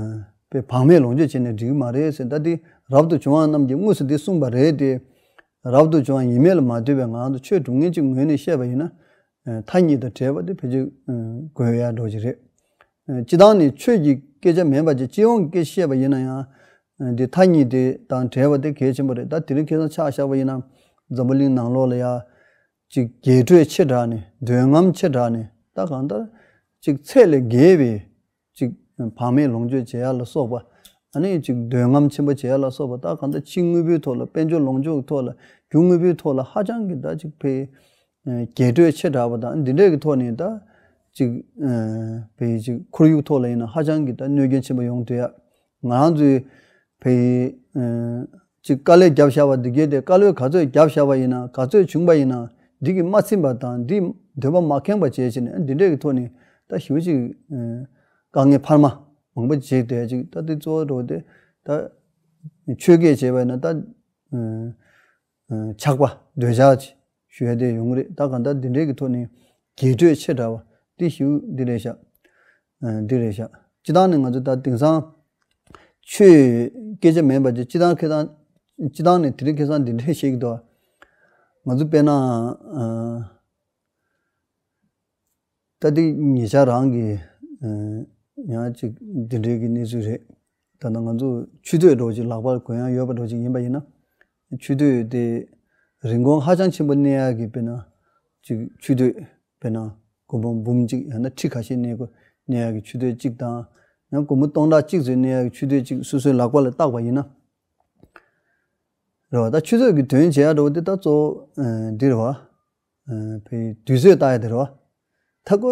པའི་བག་མེད་ལོངས་སྤྱོད་བྱས་ནས་འགྲིག་གི་མ་རེད་ཟེར། ད་འདི་རབ་ཏུ་བྱུང་བ་རྣམས་ཀྱིས་དངོས་སུ་འདི་གསུངས་པ་རེད་དེ། རབ་ཏུ་བྱུང་བ་ཡིན་མིན་ལ་མ་ལྟོས་པའི་ངང་དུ་ཆོས་སྒྲུབ་མཁན་གཅིག་ངོས་ནས་བཤད་པ་ཡིན་ན། ཨ་མཐའ་གཉིས་དང་བྲལ་བ་དེ་ཕལ་ཆེར་ཨ་དགོས་ཡ་འགྲོ་གི་རེད། ཨ་སྤྱི་བཏང་ནས་ཆོས་ཀྱི་སྐད་ཆ་མིན་པ་ཅིག་སྤྱི་ཡོངས་ཀྱི་སྐད་ཆ་བཤད་པ་ཡིན་ན་ཡང་། ཨ་འདི་མཐའ་གཉིས་དེ་དང་བྲལ་བ་དེ་གལ་ཆེན་པོ་རེད། ད་དེ་རིང་ཁ་སང་ཆ་བཞག་པ་ཡིན་ན་འཛམ་བུ་གླིང་ནང་ལོགས་ལ་ཡ། ཅིག་རྒྱས་སྤྲོས་ཆེ་དྲགས་ནས་འདོད་རྔམ་ཆེ་དྲགས་ནས་ད་གང་ལྟར་ཅིག་ཚད་ལས་བརྒལ་བའི་ཅིག་བག་མེད་ལོངས་སྤྱོད་བྱེད་ཡ་ལ་སོགས་པ། ཨ་ནི་ཅིག་འདོད་རྔམ་ཆེན་པོ་བྱེད་ཡ་ལ་སོགས་པ། ད་གང་ལྟར་ཕྱི་དངོས་པོའི་ཐོག་ལ། དཔལ་འབྱོར་ལོངས་སྤྱོད་ཀྱི་ཐོག་ལ། རྒྱུ་དངོས་པོའི་ཐོག་ལ་ཧ་ཅང་གི་ད་ཅིག་ཕའི་རྒྱས་སྤྲོས་ཆེ་དྲགས་པ་དང་འདི་འདྲས་ཀྱི་ཐོག་ནས་ད་ཅིག་ཕའི་ཅིག་ཁོར་ཡུག་ཐོག་ལ་ཡིན་ན་ཧ་ཅང་གི་ད་གནོད་སྐྱོན་ཆེན་པོ་ཡོང་སྡོད་ཡ། ང་རང་ཚོའི་ཕའི་ཅིག་དཀའ་ལས་བརྒྱབ་བཞག་པ་འདི་གས་དེ། དཀའ་ལས་ག་ཚོད་བརྒྱབ་བཞག་པ་ཡིན་ན། ག་ཚོད་བྱུང་པ་ཡིན་ན། འདི་གིས་མ་ཚིམ་པ་དང་། འདི་འདོད་པ་མ་ཁེངས་པ་བྱས་བྱས་ནས་འདི་འདྲས་ཀྱི་ཐོག་ནས་ད་ཞེ་པོ་ཅིག་དཀའ་ངལ་འཕར་མ་མང་པོ་བྱས་ཏེ། ཅིག་ད་འདི་གཙོ་བོ་འགྲོ་དེ་ད་ཆོས་སྐད་བྱས་པ་ཡིན་ན་ད་ཆགས་པ་འདོད་ཆགས་ཅིག་ཞུ་ཡ་དེ་ཡོང་གི་རེད། ད་གང་ལྟར་འདི་འདྲས་ཀྱི་ཐོག་ནས་རྒྱས་སྤྲོས་ཆེ་དྲགས་པ་འདི་ཞེ་པོ་འདི་རེད་ཤག་ཨ་འདི་རེད་ཤག་སྤྱི་བཏང་ནས་ང་ཚོ་ད་དེང་སང་ཆོས་སྐད་ཆ་མིན་པ་ཅིག་སྤྱི་བཏང་ཁེ་བཏང་ སྤྱི་བཏང་ནས་དེ་རིང་ཁ་སང་འདི་འདྲས་བཤད་ཀྱི་འདུག་ང་ཚོ་དཔེར་ན་ཨ། ད་དེ་ཉེ་ཆར་རང་གི་ཨ། ཡང་ཅིག་འདི་འདྲས་ཀྱི་གནས་ཚུལ་རེད། ད་ལྟ་ང་ཚོ་ཆུ་སྟོད་འདྲ་བོ་ཅིག་ལག་པར་གོན་ཡག་ཡོད་པ་འདྲ་བོ་ཅིག་ཡིན་པ་ཡིན་ན། ཆུ་སྟོད་དེ་རིན་གོང་ཧ་ཅང་ཆེན་པོ་གནས་ཡག་གི་དཔེར་ན་ཅིག་ཆུ་སྟོད་དཔེར་ན་སྒོར་མོ་འབུམ་གཅིག་ཡང་ན་ཁྲི་ཁ་ཤས་གནས་དགོས་གནས་ཡག་གི་ཆུ་སྟོད་གཅིག་དང་། ཡང་སྒོར་མོ་སྟོང་ཕྲག་གཅིག་ཙམ་གནས་ཡག་གི་ཆུ་སྟོད་གཅིག་སོ་སོའི་ལག་པ་ལ་བཏགས་པ་ཡིན་ན། རེད་བ། ད་ཆུ་ཚོད་ཀྱི་དོན་བྱེད་ཡ་འདྲ་བོ་དེ་ད་གཙོ་བོ་ཨ། འདི་རེད་བ། ཨ། བའི་དུས་ཚོད་ལྟ་ཡ་དེ་རེད་བ། ད་ཁོ་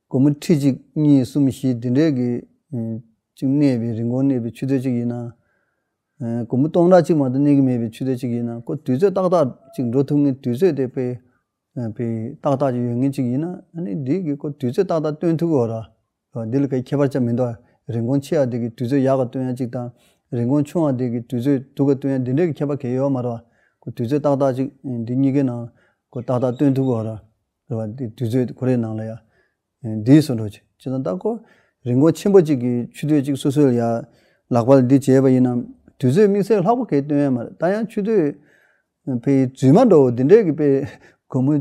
སྒོར་མོ་ཁྲི་གཅིག་གཉིས་གསུམ་བཞི་འདི་འདྲའི་གི་ཨ། གཅིག་གནས་པའི་རིན་གོང་གནས་པའི་ཆུ་ཚོད་གཅིག་ཡིན་ན། ཨ། སྒོར་མོ་སྟོང་ཕྲག་གཅིག་མ་གཏོགས་གནས་ཀྱི་མེད་པའི་ཆུ་ཚོད་གཅིག་ཡིན་ན་ཁོ་དུས་ཚོད་ཏག་ཏག་ཅིག་འགྲོ་ཐུབ་མཁན་དུས་ཚོད་དེ་དཔེ་ཨ། དཔེ་ཏག་ཏག་ཅིག་ཡོད་མཁན་ཅིག་ཡིན་ན་ཨ་ནི་འདི་གི་ཁོ་དུས་ཚོད་ཏག་ཏག་སྟོན་ཐུབ་ཀྱི་ཡོད་ར། འདི་ལ་གའི་ཁྱད་པར་ཅང་མི་འདུག་རིན་གོང་ཆེ་བ་དེ་གི་དུས་ཚོད་ཡག་ག་སྟོན་ཡ་གཅིག་དང་། རིན་གོང་ཆུང་བ་དེ་གི་དུས་ཚོད་སྡུག་ག་སྟོན་ཡ་འདི་འདྲའི་གི་ཁྱད་པར་གང་ཡང་ཡོད་མ་རེད་བ། ཁོ་དུས་ཚོད་ཏག་ཏག་ཅིག་འདི་གཉིས་ཀའི་ནང་ཁོ་ཏག་ཏག་སྟོན་ཐུབ་ཀྱི་ཡོད་ར། རེད་བ། འདི་དུས་ཚོད་ཁོ་རའི་ནང་ལ་ཡ། འདིའི་བཟོ་འདྲ་ཅིག་བྱས་ཙང་ད་ཁོ་རིན་གོང་ཆེན་པོ་ཅིག་གི་ཆུ་ཚོད་ཅིག་སོ་སོའི་ལ་ཡ་ལག་པ་ལ་འདི་བྱས་པ་ཡིན་ན་དུས་ཚོད་དམིགས་བསལ་ལྷག་པོ་གང་ཡང་སྟོན་ཡ་མ་རེད། ད་ཡང་ཆུ་ཚོད་པའི་རྫུན་མ་འདྲ་བོ་འདི་འདྲའི་གི་པའི་སྒོར་མོ་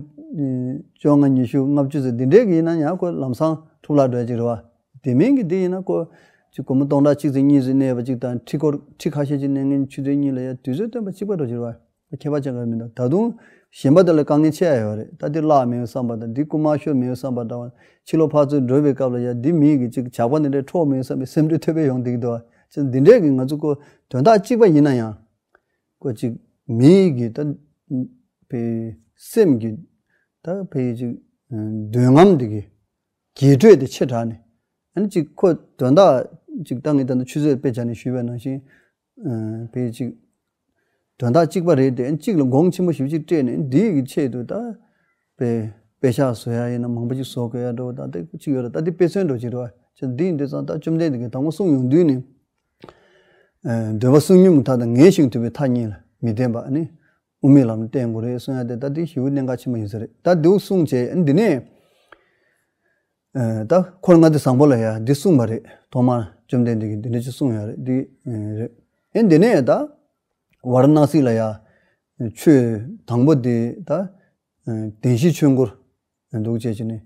བཅོ་ལྔ་ཉི་ཤུ་ལྔ་བཅུ་ཙམ་འདི་འདྲའི་གི་ཡིན་ན་ཡང་ཁོ་ལམ་སང་འཕྲོ་བརླག་འགྲོ་ཡ་ཅིག་རེད་བ། དེ་མིན་གི་འདི་ཡིན་ན་ཁོ་ཅིག་སྒོར་མོ་སྟོང་ཕྲག་གཅིག་ཙམ་གཉིས་ཙམ་གནས་པ་ཅིག་དང་ཁྲི་སྐོར་ཁྲི་ཁ་ཤས་ཅིག་གནས་མཁན་ཆུ་ཚོད་གཉིས་ལ་ཡ་དུས་ཚོད་སྟོན་པ་གཅིག་པ་འདྲ་ཅིག་རེད་བ། ཁྱད་པར་ཅང་གང་མི་འདུག་ད་དུང་གཞན་པ་དེ་ལ་དཀའ་ངལ་ཆེ་ཡ་ཡོད་རེད། ད་འདི་བརླག་མེད་བསམ་པ་དང་འདི་རྐུ་མ་ཤོར་མེད་བསམ་པ་འདྲ་བ། ཕྱི་ལོགས་ཕར་ཚུར་འགྲོ་བའི་སྐབས་ལ་ཡ་འདི་མི་གི་ཅིག་ཇག་པ་འདི་འདྲའི་འཕྲོག་མེད་བསམ་པའི་སེམས་ཁྲལ་ཐོབ་པའི་ཡོང་བསྡད་ཀྱི་འདུག་བ། ཅིག་འདི་འདྲའི་གི་ང་ཚོ་ཁོ་དོན་དག་གཅིག་པ་ཡིན་ན་ཡང་། ཁོ་ཅིག་མི་གི་ད་བའི་སེམས་ཀྱི་ད་བའི་ཅིག་འདོད་རྔམ་འདི་གི་རྒྱས་སྤྲོས་དེ་ཆེ་དྲགས་ནས། ཨ་ནི་ཅིག་ཁོ་དོན་དག་ཅིག་ད་ངས་ད་ནི་ཆུ་ཚོད་དཔེ་བྱས་ནས་ཞུས་པ་ནང་བཞིན། ཨ། བའི་ཅིག་དོན་དག་གཅིག་པ་རེད་དེ། ཨ་ནི་གཅིག་ལ་གོང་ཆེན་པོ་ཞེ་པོ་ཅིག་སྤྲད་ནས་འདི་གི་ཆེད་དུ་ད་དཔེ་དཔེ་ཤག་བཟོ་ཡ་ཡིན་ན་མང་པོ་ཅིག་བཟོ་དགོས་ཡ་འགྲོ། ད་དེ་ཅིག་ཡོད་རེད། ད་དེ་དཔེ་མཚོན་འགྲོ་ཅིག་རེད་བ། ཅིག་འདི་ཡིན་དུས་ཙང་ད་བཅོམ་ལྡན་འདས་ཀྱིས་དང་པོ་གསུངས་ཡོང་དུས་ནི། ཨ། འདོད་པ་གསུམ་ཉིད་མུ་མཐའ་དང་། ངལ་ཞིང་དུབ་པའི་མཐའ་གཉིས་ལ་མི་བརྟེན་པ། ཨ་ནི་དབུ་མའི་ལམ་ལ་བརྟེན་དགོས་རེད་གསུང་ཡ་དེ་ད་དེ་ཞེ་པོ་གནད་འགག་ཆེན་པོ་ཡིན་ས་རེད། ད་འདི་གསུངས་བྱས་འདི་ནས། ཨ། ད་འཁོར་ལྔ་སྡེ་བཟང་པོ་ལ་ཡ་འདི་གསུངས་པ་རེད། ཐོག་མར་བཅོམ་ལྡན་འདས་ཀྱིས་འདི་འདྲ་ཅིག་གསུངས་ཡོད་རེད། འདི་རེད། ཨེ་འདི་ནས་ད་ཝཱ་ར་ཎཱ་སི་ལ་ཡ་ཆོས་དང་པོ་དེ་ད་བདེན་བཞིའི་ཆོས་འཁོར་འདུག་བྱས་བྱས་ནས་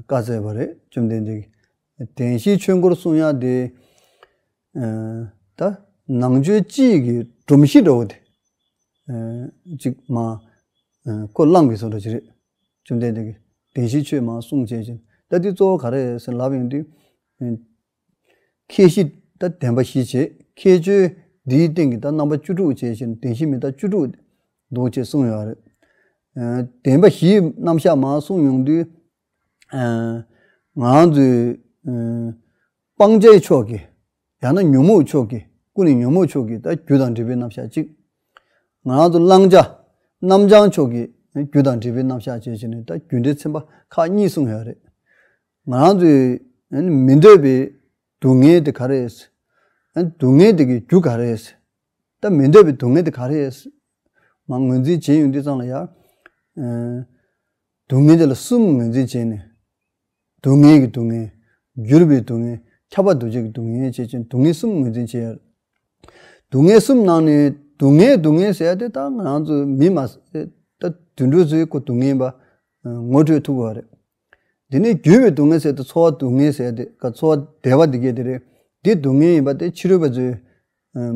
བཀའ་སྩལ་བ་རེད། བཅོམ་ལྡན་འདས་ཀྱིས་བདེན་བཞིའི་ཆོས་འཁོར་གསུང་ཡ་དེ། ཨ། ད་ནང་ཆོས་སྤྱི་ཡི་གི་སྒྲོམ་གཞི་འདྲ་བོ་དེ། ཨ། ཅིག་མ། ཨ། ཁོ་བླངས་པའི་བཟོ་འདྲ་ཅིག་རེད། བཅོམ་ལྡན་འདས་ཀྱིས་བདེན་བཞིའི་ཆོས་མར་གསུངས་བྱས་ཅིང་། ད་འདི་གཙོ་བོ་ག་རེ་ཟེར་ལབ་ཡོང་དུས། ཨ། ཁྱད་གཞི་ད་བདེན་པ་བཞི་བྱས། ཁྱད་ཆོས་འདིའི་སྟེང་གི་ད་རྣམ་པ་བཅུ་དྲུག་བྱས་ཤིང་བདེན་བཞི་མི་རྟག་བཅུ་དྲུག་འདུག་ཅེས་གསུངས་ཡོད་རེད། ཨ། བདེན་པ་བཞིའི་རྣམ་གཞག་མར་གསུངས་ཡོང་དུས། ཨ། ང་རང་ཚོའི། ཨ། སྤང་བྱའི་ཕྱོགས་ཀྱི། ཡང་ན་ཉོན་མོངས་ཕྱོགས་ཀྱི། ཀུན་ནས་ཉོན་མོངས་ཕྱོགས་ཀྱི་ད་རྒྱུ་དང་འབྲས་བུའི་རྣམ་གཞག་གཅིག་ང་རང་ཚོ་བླང་བྱ་རྣམ་བྱང་ཕྱོགས་ཀྱི་རྒྱུ་དང་འབྲས་བུའི་རྣམ་གཞག་བྱས་བྱས་ནས་ད་རྒྱུ་འབྲས་ཚན་པ་ཁག་གཉིས་གསུངས་ཡོད་རེད། ང་རང་ཚོའི་མི་འདོད་པའི་སྡུག་བསྔལ་དེ་ག་རེ་རེད། སྡུག་བསྔལ་དེ་གི་རྒྱུ་ག་རེ་རེད། ད་མི་འདོད་པའི་སྡུག་བསྔལ་དེ་ག་རེ་རེད། མར་ངོས་འཛིན་བྱས་ཡོང་དུས་ཙང་ལ་ཡ། ཨ། སྡུག་བསྔལ་དེ་ལ་གསུམ་ངོས་འཛིན་བྱས་ནས། སྡུག་བསྔལ་གྱི་སྡུག་བསྔལ། འགྱུར་བའི་སྡུག་བསྔལ། ཁྱབ་པ་འདུ་བྱེད་ཀྱི་སྡུག་བསྔལ་བྱས་ཅིང་སྡུག་བསྔལ་གསུམ་ངོས་འཛིན་བྱས་ཡོད། སྡུག་བསྔལ་གསུམ་ནང་ནས་སྡུག་བསྔལ་སྡུག་བསྔལ་ཟེར་ཡ་དེ་ད་ང་རང་ཚོ་མི་མ་ཟད་ད་དུད་འགྲོ་ཚོའི་ཁོ་སྡུག་བསྔལ་ཡིན་པ་ངོ་སྤྲོད་ཐུབ་དགོས་པ་རེད། དེ་ནས་འགྱུར་བའི་སྡུག་བསྔལ་ཟེར་ཡ་དེ་ཚོར་བ་སྡུག་བསྔལ་ཟེར་ཡ་དེ་ག་ཚོར་བ་བདེ་བ་དེ་གས་དེ་རེད། འདི་སྡུག་བསྔལ་ཡིན་པ་དེ་ཕྱི་རོལ་པ་ཚོའི་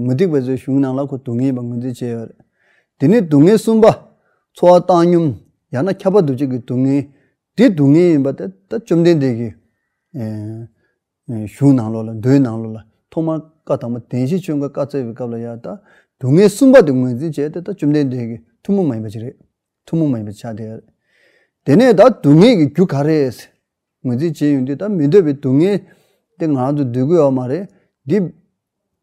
མུ་སྟེགས་པ་ཚོའི་གཞུང་ནང་ལ་ཁོ་སྡུག་བསྔལ་ཡིན་པ་ངོས་འཛིན་བྱས་ཡོད་རེད། དེ་ནས་སྡུག་བསྔལ་གསུམ་པ། ཚོར་བ་བཏང་སྙོམས། ཡང་ན་ཁྱབ་པ་འདུ་བྱེད་ཀྱི་སྡུག་བསྔལ། འདི་སྡུག་བསྔལ་ཡིན་པ་དེ་ད་བཅོམ་ལྡན་འདས་ཀྱི་གཞུང་ནང་ལོགས་ལ་མདོའི་ནང་ལོགས་ལ་ཐོག་མར་བཀའ་དང་པོ་བདེན་བཞིའི་ཆོས་འཁོར་བཀའ་སྩལ་བའི་སྐབས་ལ་ཡ་ད་སྡུག་བསྔལ་གསུམ་པ་དེ་ངོས་འཛིན་བྱས་ཏེ་ད་བཅོམ་ལྡན་འདས་ཀྱི་ཐུན་མོང་མ་ཡིན་པ་ཅིག་རེད། ཐུན་མོང་མ་ཡིན་པ་ཆགས་བསྡད་ཡོད་རེད། དེ་ནས་ད་སྡུག་བསྔལ་གྱི་རྒྱུ་ག་རེ་རེད། ངོས་འཛིན་བྱས་ཡོང་དུས་ད་མི་འདོད་པའི་སྡུག་བསྔལ་དེ་ང་རང་ཚོ་འདོད་ཀྱི་ཡོད་མ་རེད། འདི་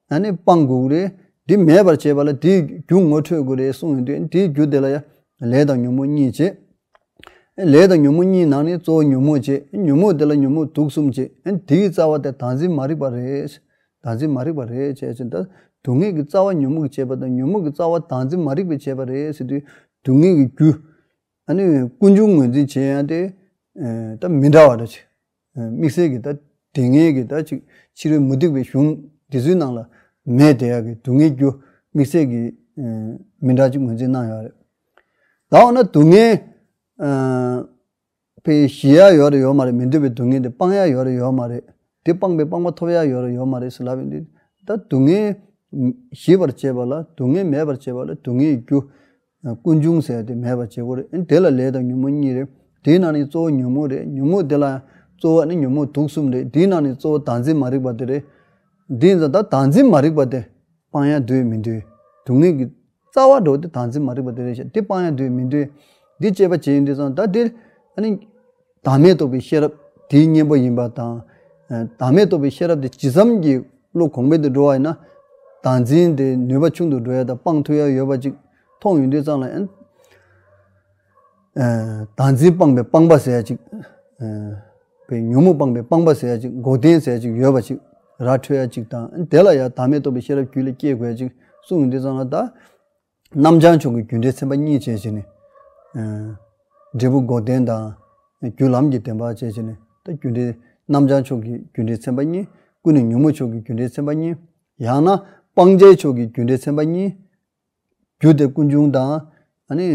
ཨ་ནི་སྤང་དགོས་ཀྱི་རེད། འདི་མེད་པར་བྱེད་པ་ལ་དེའི་རྒྱུ་ངོ་འཕྲོད་དགོས་རེད་གསུངས་ཡོང་དུས་དེའི་རྒྱུ་དེ་ལ་ཡང་ལས་དང་ཉོན་མོངས་གཉིས་བྱེད། ལས་དང་ཉོན་མོངས་གཉིས་ནང་ནས་གཙོ་བོ་ཉོན་མོངས་བྱེད། ཉོན་མོངས་དེ་ལ་ཉོན་མོངས་དུག་གསུམ་བྱེད། དེའི་རྩ་བ་དེ་བདག་འཛིན་མ་རིག་པ་རེད། བདག་འཛིན་མ་རིག་པ་རེད་བྱས་ཙང་ད་སྡུག་བསྔལ་གྱི་རྩ་བ་ཉོན་མོངས་ཀྱིས་བྱས་པ་དང་ཉོན་མོངས་ཀྱི་རྩ་བ་བདག་འཛིན་མ་རིག་པས་བྱས་པ་རེད་ཟེར་དུས་སྡུག་བསྔལ་གྱི་རྒྱུ། ཨ་ནི་ཀུན་འབྱུང་ངོས་འཛིན་བྱེད་ཡང་དེ་ད་མི་འདྲ་བ་འདྲ་ཅིག་དམིགས་བསལ་གྱི་ད་དེ་སྔའི་གི་ད་ཅིག་ཕྱི་རོལ་མུ་སྟེགས་པའི་གཞུང་འདི་ཚོའི་ནང་ལ་མེད་བསྡད་ཡག་གི་སྡུག་བསྔལ་རྒྱུ་དམིགས་བསལ་གྱི་ མི་འདྲ་ཅིག་ངོས་འཛིན་གནང་ཡོད་རེད། ད་འོ་ན་སྡུག་བསྔལ་པའི་ཞི་ཡ་ཡོད་རེད་ཡོད་མ་རེད། མི་འདོད་པའི་སྡུག་བསྔལ་དེ་སྤང་ཡ་ཡོད་རེད་ཡོད་མ་རེད། དེ་སྤངས་པའི་སྤངས་པ་ཐོབ་ཡ་ཡོད་རེད་ཡོད་མ་རེད་ཟེར་ལབ་ཡིན་དུས། ད་སྡུག་བསྔལ་ཞི་བར་བྱེད་པ་ལ་སྡུག་བསྔལ་མེད་པར་བྱེད་པ་ལ་སྡུག་བསྔལ་རྒྱུ་ཀུན་འབྱུང་ཟེར་ཡ་དེ་མེད་པར་བྱེད་དགོས་རེད། དེ་ལ་ལས་དང་ཉོན་མོངས་གཉིས་རེད། དེའི་ནང་ནས་གཙོ་བོ་ཉོན་མོངས་རེད། ཉོན་མོངས་དེ་ལ་གཙོ་བོ་ནི་ཉོན་མོངས་དུག་གསུམ་རེད། དེའི་ནང་ནས་གཙོ་བོ་བདག་འཛིན་མ་རིག་པ་དེ་རེད། དེ་ཡིན་ཙང་ད་བདག་འཛིན་མ་རིག་པ་དེ་སྤང་ཡ་འདོད་མི་འདོད། སྡུག་བསྔལ་གྱི་རྩ་བ་འགྲོ་དེ་བདག་འཛིན་མ་རིག་པ་དེ་རེད་ཤག་དེ་སྤང་ཡ་འདོད་མི་འདོད། འདི་དཔྱད་པ་བྱེད་ཡིན་དུས་ཙང་ད་དེ་ཨ་ནི་བདག་མེད་རྟོགས་པའི་ཤེས་རབ་དེའི་གཉེན་པོ་ཡིན་པ་དང་། བདག་མེད་རྟོགས་པའི་ཤེས་རབ་དེ་ཇི་ཙམ་གྱི་བློ་གོང་འཕེལ་དུ་འགྲོ་བ་ཡིན་ན། བདག་འཛིན་དེ་ནུས་པ་ཆུང་དུ་འགྲོ་ཡ་དང་སྤང་ཐུབ་ཡ་ཡོད་པ་ཅིག་མཐོང་ཡོང་དུས་ཙང་ལ་ཨ་ནི། བདག་འཛིན་སྤངས་པའི་སྤངས་པ་ཟེར་ཡ་ཅིག་པའི་ཉོན་མོངས་སྤངས་པའི་སྤངས་པ་ཟེར་ཡ་ཅིག་འགོག་བདེན་ཟེར་ཡ་ཅིག་ཡོད་པ་ཅིག་ར་འཕྲོད་ཡ་ཅིག་དང་། དེ་ལ་ཡང་བདག་མེད་རྟོགས་པའི་ཤེས་རབ་རྒྱུད་ལ་སྐྱེ་དགོས་ཡ་ཅིག་གསུངས་ཡོང་དུས་ཙང་ལ་ད། རྣམ་བྱང་ཕྱོགས་ཀྱི་རྒྱུ་འབྲས་ཚན་པ་གཉིས་བྱས་བྱས་ནས། འབྲས་བུ་འགོག་བདེན་དང་རྒྱུ་ལམ་གྱི་བདེན་པ་བྱས་བྱས་ནས་ད་རྒྱུ་འབྲས་རྣམ་བྱང་ཕྱོགས་ཀྱི་རྒྱུ་འབྲས་ཚན་པ་གཉིས། ཀུན་ནས་ཉོན་མོངས་ཕྱོགས་ཀྱི་རྒྱུ་འབྲས་ཚན་པ་གཉིས། ཡང་ན་སྤང་བྱའི་ཕྱོགས་ཀྱི་རྒྱུ་འབྲས་ཚན་པ་གཉིས། རྒྱུ་དེ་ཀུན་འབྱུང་དང་། ཨ་ནི།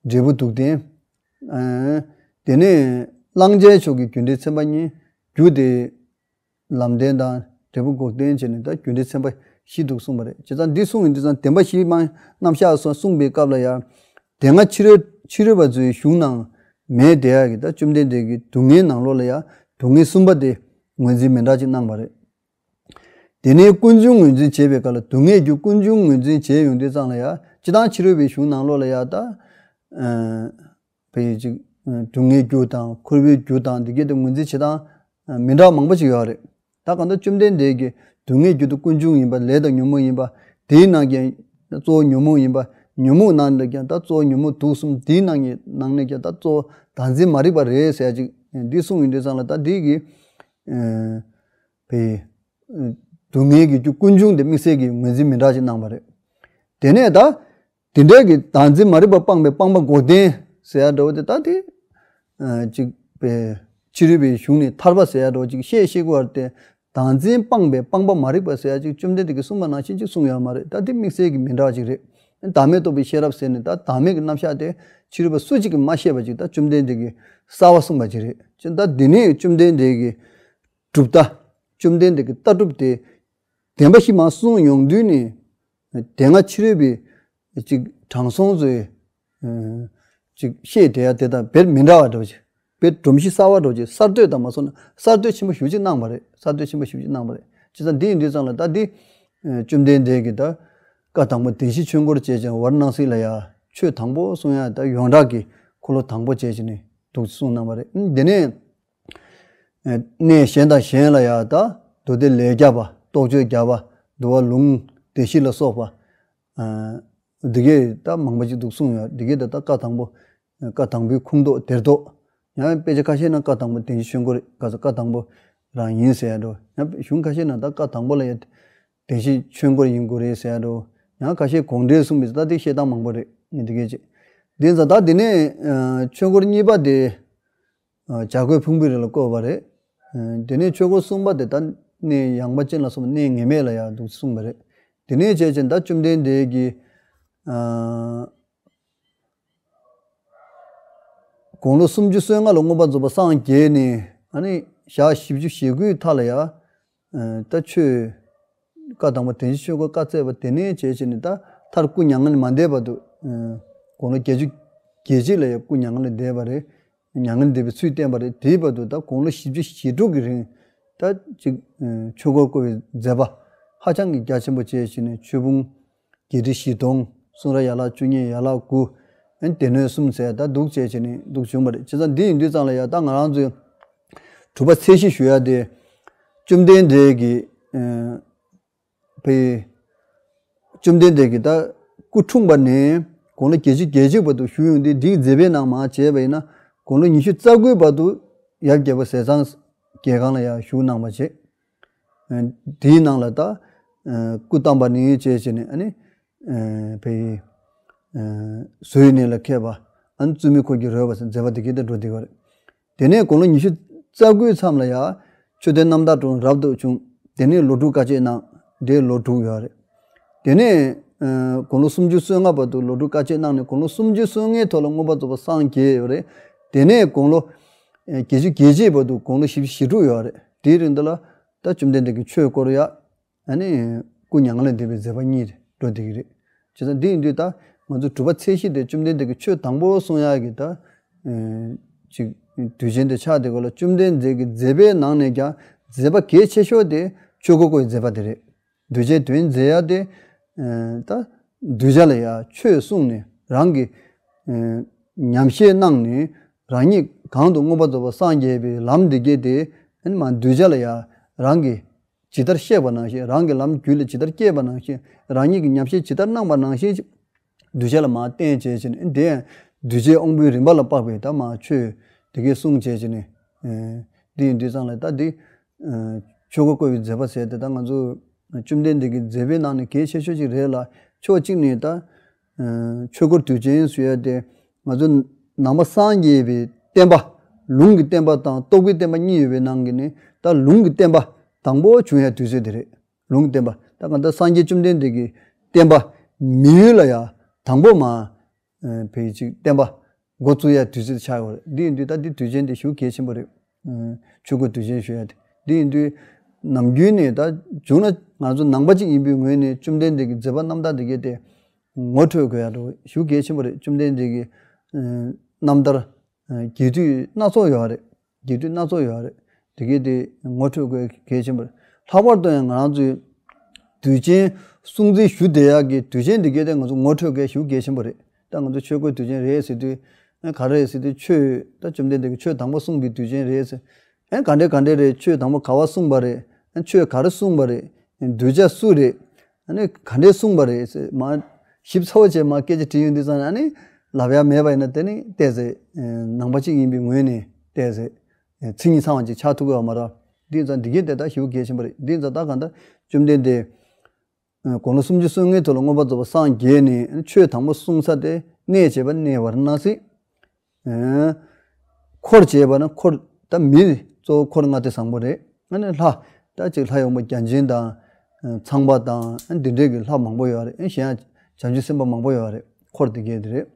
འབྲས་བུ་སྡུག་བདེན། དེ་ནས་བླང་བྱའི་ཕྱོགས་ཀྱི་རྒྱུ་འབྲས་ཚན་པ་གཉིས། རྒྱུ་དེ་ལམ་བདེན་དང་འབྲས་བུ་འགོག་བདེན་བྱས་ནས་ད་རྒྱུ་འབྲས་ཚན་པ་བཞི་འདུག་གསུངས་པ་རེད། བྱས་ཙང་འདི་གསུངས་ཡོང་དུས་ཙང་བདེན་པ་བཞི་མ་རྣམ་གཞག་སོགས་གསུངས་པའི་སྐབས་ལ་ཡང་། དེ་སྔ་ཕྱི་རོལ་ཕྱི་རོལ་པ་ཚོའི་གཞུང་ནང་མེད་བསྡད་ཡ་གི་ད་བཅོམ་ལྡན་འདས་ཀྱི་སྡུག་བསྔལ་ནང་ལོགས་ལ་ཡང་སྡུག་བསྔལ་གསུམ་པ་དེ་ངོས་འཛིན་མི་འདྲ་ཅིག་གནང་བ་རེད། དེ་ནས་ཀུན་འབྱུང་ངོས་འཛིན་བྱེད་པའི་སྐབས་ལ་སྡུག་བསྔལ་རྒྱུ་ཀུན་འབྱུང་ངོས་འཛིན་བྱས་ཡོང་དུས་ཙང་ལ་ཡང་སྤྱིར་བཏང་ཕྱི་རོལ་པའི་གཞུང་ནང་ལོགས་ལ་ཡང་ད། བའི་ཅིག་སྡུག་བསྔལ་རྒྱུ་དང་འཁོར་བའི་རྒྱུ་དང་འདི་གའི་དེ་ངོས་འཛིན་བྱེད་སྟངས་མི་འདྲ་བ་མང་པོ་ཞིག་ཡོད་རེད། ད་གང་ལྟར་བཅོམ་ལྡན་འདས་ཀྱིས་སྡུག་བསྔལ་རྒྱུ་དེ་ཀུན་འབྱུང་ཡིན་པ། ལས་དང་ཉོན་མོངས་ཡིན་པ། དེའི་ནང་གི་གཙོ་བོ་ཉོན་མོངས་ཡིན་པ། ཉོན་མོངས་ནང་ནས་ཀྱང་ད་གཙོ་བོ་ཉོན་མོངས་དུག་གསུམ། དེའི་ནང་གི་ནང་ནས་ཀྱང་ད་གཙོ་བོ་བདག་འཛིན་མ་རིག་པ་རེད་ཟེར་ཡ་ཅིག་འདི་གསུངས་ཡོང་དུས་ཙང་ལ་ད་འདི་གི་བའི་སྡུག་བསྔལ་གྱི་རྒྱུ་ཀུན་འབྱུང་དེ་དམིགས་བསལ་གྱི་ངོས་འཛིན་མི་འདྲ་ཞིག་གནང་བ་རེད། དེ་ནས་ད་དེ་འདྲའི་གི་བདག་འཛིན་མ་རིག་པ་སྤངས་པའི་སྤངས་པ་འགོག་བདེན་ཟེར་ཡ་འདྲ་བོ་དེ་ད་དེ་ཅིག་པའི་ཕྱི་རོལ་པའི་གཞུང་ནས་ཐར་པ་ཟེར་ཡ་འདྲ་བོ་ཅིག་བཤད་ཤེས་དགོས་པ་དེ། བདག་འཛིན་སྤངས་པའི་སྤངས་པ་མ་རིག་པ་ཟེར་ཡ་ཅིག་བཅོམ་ལྡན་འདས་ཀྱིས་གསུངས་པ་ནང་བཞིན་ཅིག་གསུངས་ཡོད་མ་རེད། ད་དེ་དམིགས་བསལ་གྱི་མི་འདྲ་བ་ཅིག་རེད། བདག་མེད་རྟོགས་པའི་ཤེས་རབ་ཟེར་ནས་ད་བདག་མེད་ཀྱི་རྣམ་གཞག་དེ་ཕྱི་རོལ་པ་སུ་གཅིག་གིས་མ་བཤད་པ་ཅིག་ད་བཅོམ་ལྡན་འདས་ཀྱིས་གསར་བ་གསུངས་པ་ཅིག་རེད། ཅི་ད་འདི་ནས་བཅོམ་ལྡན་འདས་ཀྱིས་གྲུབ་མཐའ། བཅོམ་ལྡན་འདས་ཀྱི་ལྟ་གྲུབ་དེ་བདེན་པ་བཞི་མར་གསུངས་ཡོང་དུས་ནས། དེ་སྔ་ཕྱི་རོལ་པའི་ཅིག་དྲང་སྲོང་ཚོས་ཅིག་བཤད་བསྡད་ཡ་དེ་དང་དཔེ་མི་འདྲ་བ་འདྲ་བོ་ཅིག་དཔེ་སྒྲོམ་གཞི་གསར་བ་འདྲ་བོ་ཅིག་གསར་གཏོད་དང་མ་སོང་ན་གསར་གཏོད་ཆེན་པོ་ཞེ་པོ་ཅིག་གནང་བ་རེད། གསར་གཏོད་ཆེན་པོ་ཞེ་པོ་ཅིག་གནང་བ་རེད། བྱས་ཙང་འདི་ཡིན་དུས་ཙང་ལ་ད་འདི་བཅོམ་ལྡན་འདས་ཀྱིས་ད་བཀའ་དང་པོ་བདེན་བཞིའི་ཆོས་འཁོར་བཅས་ཀྱང་ཝཱ་ར་ཎ་སི་ལ་ཡ་ཆོས་དང་པོ་གསུང་ཡ་ད་ཡོངས་གྲགས་ཀྱི་འཁོར་ལོ་དང་པོ་བཅས་ཀྱི་ནས་འདུག་གསུངས་གནང་བ་རེད། དེ་ནས། གནས་གཞན་དང་གཞན་ལ་ཡང་ད་མདོ་སྡེ་ལས་བརྒྱ་པ། རྟོགས་བརྗོད་བརྒྱ་པ། འདུལ་བ་ལུང་སྡེ་བཞི་ལ་སོགས་པ། འདི་གས་ད་མང་པོ་ཅིག་འདུག་གསུངས་ཡོད། འདི་གས་ད་ད་བཀའ་དང་པོ། བཀའ་དང་པོའི་ཁུངས་ཐོགས་དེར་ཐོགས། ཡང་དཔེ་ཆ་ཁ་ཤས་ན་བཀའ་དང་པོ་བདེན་བཞིའི་ཆོས་འཁོར་ག་ས་བཀའ་དང་པོ་རང་ཡིན་ཟེར་ཡ་འགྲོ། ཡང་གཞུང་ཁ་ཤས་ན་ད་བཀའ་དང་པོ་ལ་ཡང་བདེན་བཞིའི་ཆོས་འཁོར་ཡིན་དགོས་རེད་ཟེར་ཡ་འགྲོ། ཡང་ཁ་ཤས་དགོངས་འགྲེལ་གསུངས་པའི་ད་དེ་བཤད་སྟངས་མང་པོ་རེད། འདི་གས་ཅིག་དེ་ཙང་ད་འདི་ནས་ཆོས་འཁོར་གཉིས་པ་དེ། བྱ་རྒོད་ཕུང་པོའི་རི་ལ་བཀོད་པ་རེད། དེ་ནས་ཆོས་འཁོར་གསུམ་པ་དེ་ད་གནས་ཡངས་པ་ཅན་ལ་སོགས་པ་གནས་ངེས་མེད་ལ་ཡང་འདུག་གསུངས་པ་རེད། དེ་ནས་བྱས་ཙང་ད་བཅོམ་ལྡན་འདས་ཀྱིས་དགུང་ལོ་སུམ་ཅུ་སོ་ལྔ་ལ་མངོན་པར་རྫོགས་པར་སངས་རྒྱས་ནས་ཨ་ནི་ཞག་བཞི་བཅུ་ཞེ་དགུའི་མཐའ་ལ་ཡང་ད་ཆོས། བཀའ་དང་པོ་བདེན་བཞིའི་ཆོས་འཁོར་བཀའ་སྩལ་བ་དེ་ནས་བྱས་བྱས་ནས་ད་མཐར་སྐུ་མྱ་ངན་ལས་མ་འདས་བར་དུ། དགུང་ལོ་བརྒྱད་ཅུ་གྱ་གཅིག་ལ་ཡང་སྐུ་མྱ་ངན་ལས་འདས་པ་རེད། མྱ་ངན་འདས་པའི་ཚུལ་བསྟན་པ་རེད། དེའི་བར་དུ་ད་དགུང་ལོ་བཞི་བཅུ་ཞེ་དྲུག་གི་རིང་ད་ཅིག་ཆོས་འཁོར་བསྐོར་བའི་མཛད་པ་ཧ་ཅང་གི་རྒྱ་ཆེན་པོ་བྱས་བྱས་ནས་ཆོས་ཕུང་བརྒྱད་ཁྲི་བཞི་སྟོང་། གསུང་རབ་ཡན་ལག་བཅུ་གཉིས། ཡན་ལག་དགུ། སྡེ་སྣོད་གསུམ་ཟེར་ད་འདུག་བྱས་བྱས་ནས་འདུག་བྱུང་བ་རེད། བྱས་ཙང་འདི་ཡིན་དུས་ཙང་ལ་ཡང་ད་ང་རང་ཚོས་གྲུབ་པ་ཚད་གཞི་ཞུ་ཡ་དེ། བཅོམ་ལྡན་འདས་ཀྱིས། ཨ། བའི། བཅོམ་ལྡན་འདས་ཀྱིས་ད་སྐུ་འཁྲུངས་པ་ནས་དགུང་ལོ་བརྒྱད་ཅུ་གྱ་གཅིག་བར་དུ་བཞུགས་ཡོང་དུས། འདིའི་མཛད་པའི་ནང་མར་བྱས་པ་ཡིན་ན་དགུང་ལོ་ཉི་ཤུ་རྩ་དགུའི་བར་དུ་ཡབ་རྒྱལ་པོ་ཟས་གཙང་རྒྱལ་ཁང་ལ་ཡང་བཞུགས་གནང་བ་བྱས། དེའི་ནང་ལ་ད་སྐུ་བལྟམས་པ་ནས་བྱས་བྱས་ནས་ཨ་ནི་བའི་བཟོའི་གནས་ལ་མཁས་པ། ཨ་ནི་བཙུན་མོའི་འཁོར་གྱིས་རོལ་བ་ཟེར་མཛད་པ་དེ་གའི་དེ་འགྲོ་བསྡད་པ་རེད། དེ་ནས་དགུང་ལོ་ཉི་ཤུ་རྩ་དགུའི་མཚམས་ལ་ཡང་མཆོད་རྟེན་རྣམ་དག་གྲོང་རབ་ཏུ་བྱུང་། དེ་ནས་ལོ་དྲུག་དཀའ་སྤྱད་གནང་། དེ་ལོ་དྲུག་ཡོད་རེད། དེ་ནས་ ཨ་དགུང་ལོ་སུམ་ཅུ་སོ་ལྔ་བར་དུ་ལོ་དྲུག་དཀའ་སྤྱད་གནང་ནས་དགུང་ལོ་སུམ་ཅུ་སོ་ལྔའི་ཐོག་ལ་མངོན་པར་རྫོགས་པར་སངས་རྒྱས་ཡོད་རེད། དེ་ནས་དགུང་ལོ་ཨ་བརྒྱད་ཅུ་གྱ་གཅིག་བར་དུ་དགུང་ལོ་བཞི་བཅུ་ཞེ་དྲུག་ཡོད་རེད། དེའི་རིང་འདི་ལ་ད་བཅོམ་ལྡན་འདས་ཀྱིས་ཆོས་སྐོར་ཡ། ཨ་ནི་སྐུ་མྱ་ངན་ལས་འདས་པའི་མཛད་པ་གཉིས་རེད་འགྲོ་བསྡད་ཀྱི་རེད། བྱས་ཙང་འདི་ཡིན་དུས་ད་ང་ཚོ་གྲུབ་པ་ཚེས་བཞི་དེ་བཅོམ་ལྡན་འདས་ཀྱིས་ཆོས་དང་པོ་གསུང་ཡག་གི་ད་ཨ་ཅིག་དུས་ཆེན་དེ་ཆགས་བསྡད་ཀྱི་ཡོད་ལ། བཅོམ་ལྡན་འདས་ཀྱི་མཛད་པའི་ནང་ནས་ཀྱང་མཛད་པ་གལ་ཆེ་ཤོས་དེ་ཆོས་འཁོར་བསྐོར་བའི་མཛད་པ་དེ་རེད། གདུལ་བྱའི་དོན་མཛད་ཡག་དེ་ཨ་ད་གདུལ་བྱ་ལ་ཡང་ཆོས་གསུངས་ནས་རང་གི་ཨ་ཉམས་བཞེས་གནང་ནས་རང་ཉིད་གང་དུ་མངོན་པར་རྫོགས་པར་སངས་རྒྱས་པའི་ལམ་འདི་གས་དེ་ཨ་ནི་མ་གདུལ་བྱ་ལ་ཡང་རང་གིས་ཇི་ལྟར་གཤེགས་པ་ནང་བཞིན། རང་གི་ལམ་རྒྱུད་ལ་ཇི་ལྟར་སྐྱེས་པ་ནང་བཞིན། རང་ཉིད་ཀྱི་ཉམས་བཞེས་ཇི་ལྟར་གནང་བ་ནང་བཞིན་གདུལ་བྱ་ལ་མར་བསྟན་བྱས་བྱས་ནས། དེ་ཡང་གདུལ་བྱའི་དབང་པོའི་རིམ་པ་ལ་དཔག་པའི་ད་མར་ཆོས་དེ་གས་གསུངས་བྱས་བྱས་ནས། ཨ་འདི་ཡིན་དུས་ཙང་ལ་ད་འདི་ཨ་ཆོས་འཁོར་བསྐོར་བའི་མཛད་པ་ཟེར་དེ་ད་ང་ཚོ་བཅོམ་ལྡན་འདས་ཀྱི་མཛད་པའི་ནང་ནས་གལ་ཆེ་ཤོས་ཅིག་རེད་ལ། ཕྱོགས་གཅིག་ནས་ད་ཨ་ཆོས་འཁོར་དུས་ཆེན་ཟེར་ཡ་དེ་ང་ཚོ་ནང་པ་སངས་རྒྱས་པའི་བསྟན་པ། ལུང་གི་བསྟན་པ་དང་རྟོགས་པའི་བསྟན་པ་གཉིས་ཡོད་པའི་ནང་གི་ནས་ད་ལུང་གི་བསྟན་པ་དང་པོ་བྱུང་ཡ་དུས་ཚོད་དེ་རེད། ལུང་གི་བསྟན་པ། ད་གང་ལྟར་སངས་རྒྱས་བཅོམ་ལྡན་འདས་ཀྱི་བསྟན་པ་མི་ཡུལ་ལ་ཡ་དང་པོ་མར་ཨ་ཕེབས་ཅིག་བསྟན་པ་འགོ་བཙུགས་ཡ་དུས་ཚོད་ཆགས་ཡོད་རེད། འདི་ཡིན་དུས་ད་འདི་དུས་ཆེན་དེ་ཞེ་པོ་གལ་ཆེན་པོ་རེད། ཨ་ཆོས་འཁོར་དུས་ཆེན་ཞུ་ཡ་དེ། འདི་ཡིན་དུས་ནམ་རྒྱུན་ནས་ད་བྱུང་ན་ང་ཚོ་ནང་པ་གཅིག་ཡིན་པའི་ངོས་ནས་བཅོམ་ལྡན་འདས་ཀྱི་མཛད་པ་རྣམ་ཐར་དེ་གས་དེ་ངོ་འཕྲོད་དགོས་ཡ་འགྲོ་ཞེ་པོ་གལ་ཆེན་པོ་རེད། བཅོམ་ལྡན་འདས་ཀྱི་ཨ་རྣམ་ཐར་ཨ་རྒྱས་བསྡུས་སྣ་ཚོགས་ཡོད་རེད། རྒྱས་བསྡུས་སྣ་ཚོགས་ཡོད་རེད། དེ་གས་དེ་ངོ་འཕྲོད་དགོས་གལ་ཆེན་པོ་རེད། ལྷག་པར་དུ་ཡང་ང་རང་ཚོའི་དུས་ཆེན་སྲུང་བརྩི་ཞུ་བསྡད་ཡག་གི་དུས་ཆེན་འདི་གས་དེ་ང་ཚོ་ངོ་འཕྲོད་དགོས་ཞེ་པོ་གལ་ཆེན་པོ་རེད། ད་ང་ཚོ་ཆོས་འཁོར་དུས་ཆེན་རེད་ཟེར་དུས་ཨ་ག་རེ་རེད་ཟེར་དུས་ཆོས་ད་བཅོམ་ལྡན་འདས་ཀྱིས་ཆོས་དང་པོ་གསུངས་པའི་དུས་ཆེན་རེད་ཟེར། ཨ་ག་འདྲ་ག་འདྲ་རེད། ཆོས་དང་པོ་ག་པར་གསུངས་པ་རེད། ཨ་ཆོས་ག་རེ་གསུངས་པ་རེད། གདུལ་བྱ་སུ་རེད། ཨ་ནི་ག་འདྲས་གསུངས་པ་རེད་ཟེར་མར་ཞིབ་ཚགས་པོ་བྱས་མར་སྐད་ཆ་དྲིས་ཡོང་དུས་ཙང་ཨ་ནི་ལབ་ཡ་མེད་པ་ཡིན་ན་དེ་ནི་ཏོག་ཙམ་ནང་པ་གཅིག་ཡིན་པའི་ངོས་ནས་ཏོག་ཙམ་མཚན་ཉིད་ཚང་བ་ཅིག་ཆགས་ཐུབ་ཀྱི་ཡོད་མ་རེད། དེ་ཙང་འདི་གས་དེ་ད་ཞེ་པོ་གལ་ཆེན་པོ་རེད། དེ་ཙང་ད་གང་ལྟར་བཅོམ་ལྡན་འདས་དགུང་ལོ་སུམ་ཅུ་སོ་ལྔའི་ཐོག་ལ་མངོན་པར་རྫོགས་པར་སངས་རྒྱས་ནས་ཆོས་དང་པོ་གསུང་ས་དེ་གནས་བྱས་པ་གནས་ཝཱ་ར་ཎ་སི། ཨ་འཁོར་བྱས་པ་ན་འཁོར་ད་མི་གཙོ་བོ་འཁོར་ལྔ་སྡེ་བཟང་པོ་རེད། ཨ་ནི་ལྷ་ད་ཅིག་ལྷ་ཡོང་པ་བརྒྱ་བྱིན་དང་ཨ་ཚངས་པ་དང་ཨ་འདི་འདྲས་ཀྱི་ལྷ་མང་པོ་ཡོད་རེད། ཨ་གཞན་ཡང་བྱང་ཆུབ་སེམས་དཔའ་མང་པོ་ཡོད་རེད། འཁོར་དེ་གས་དེ་རེད།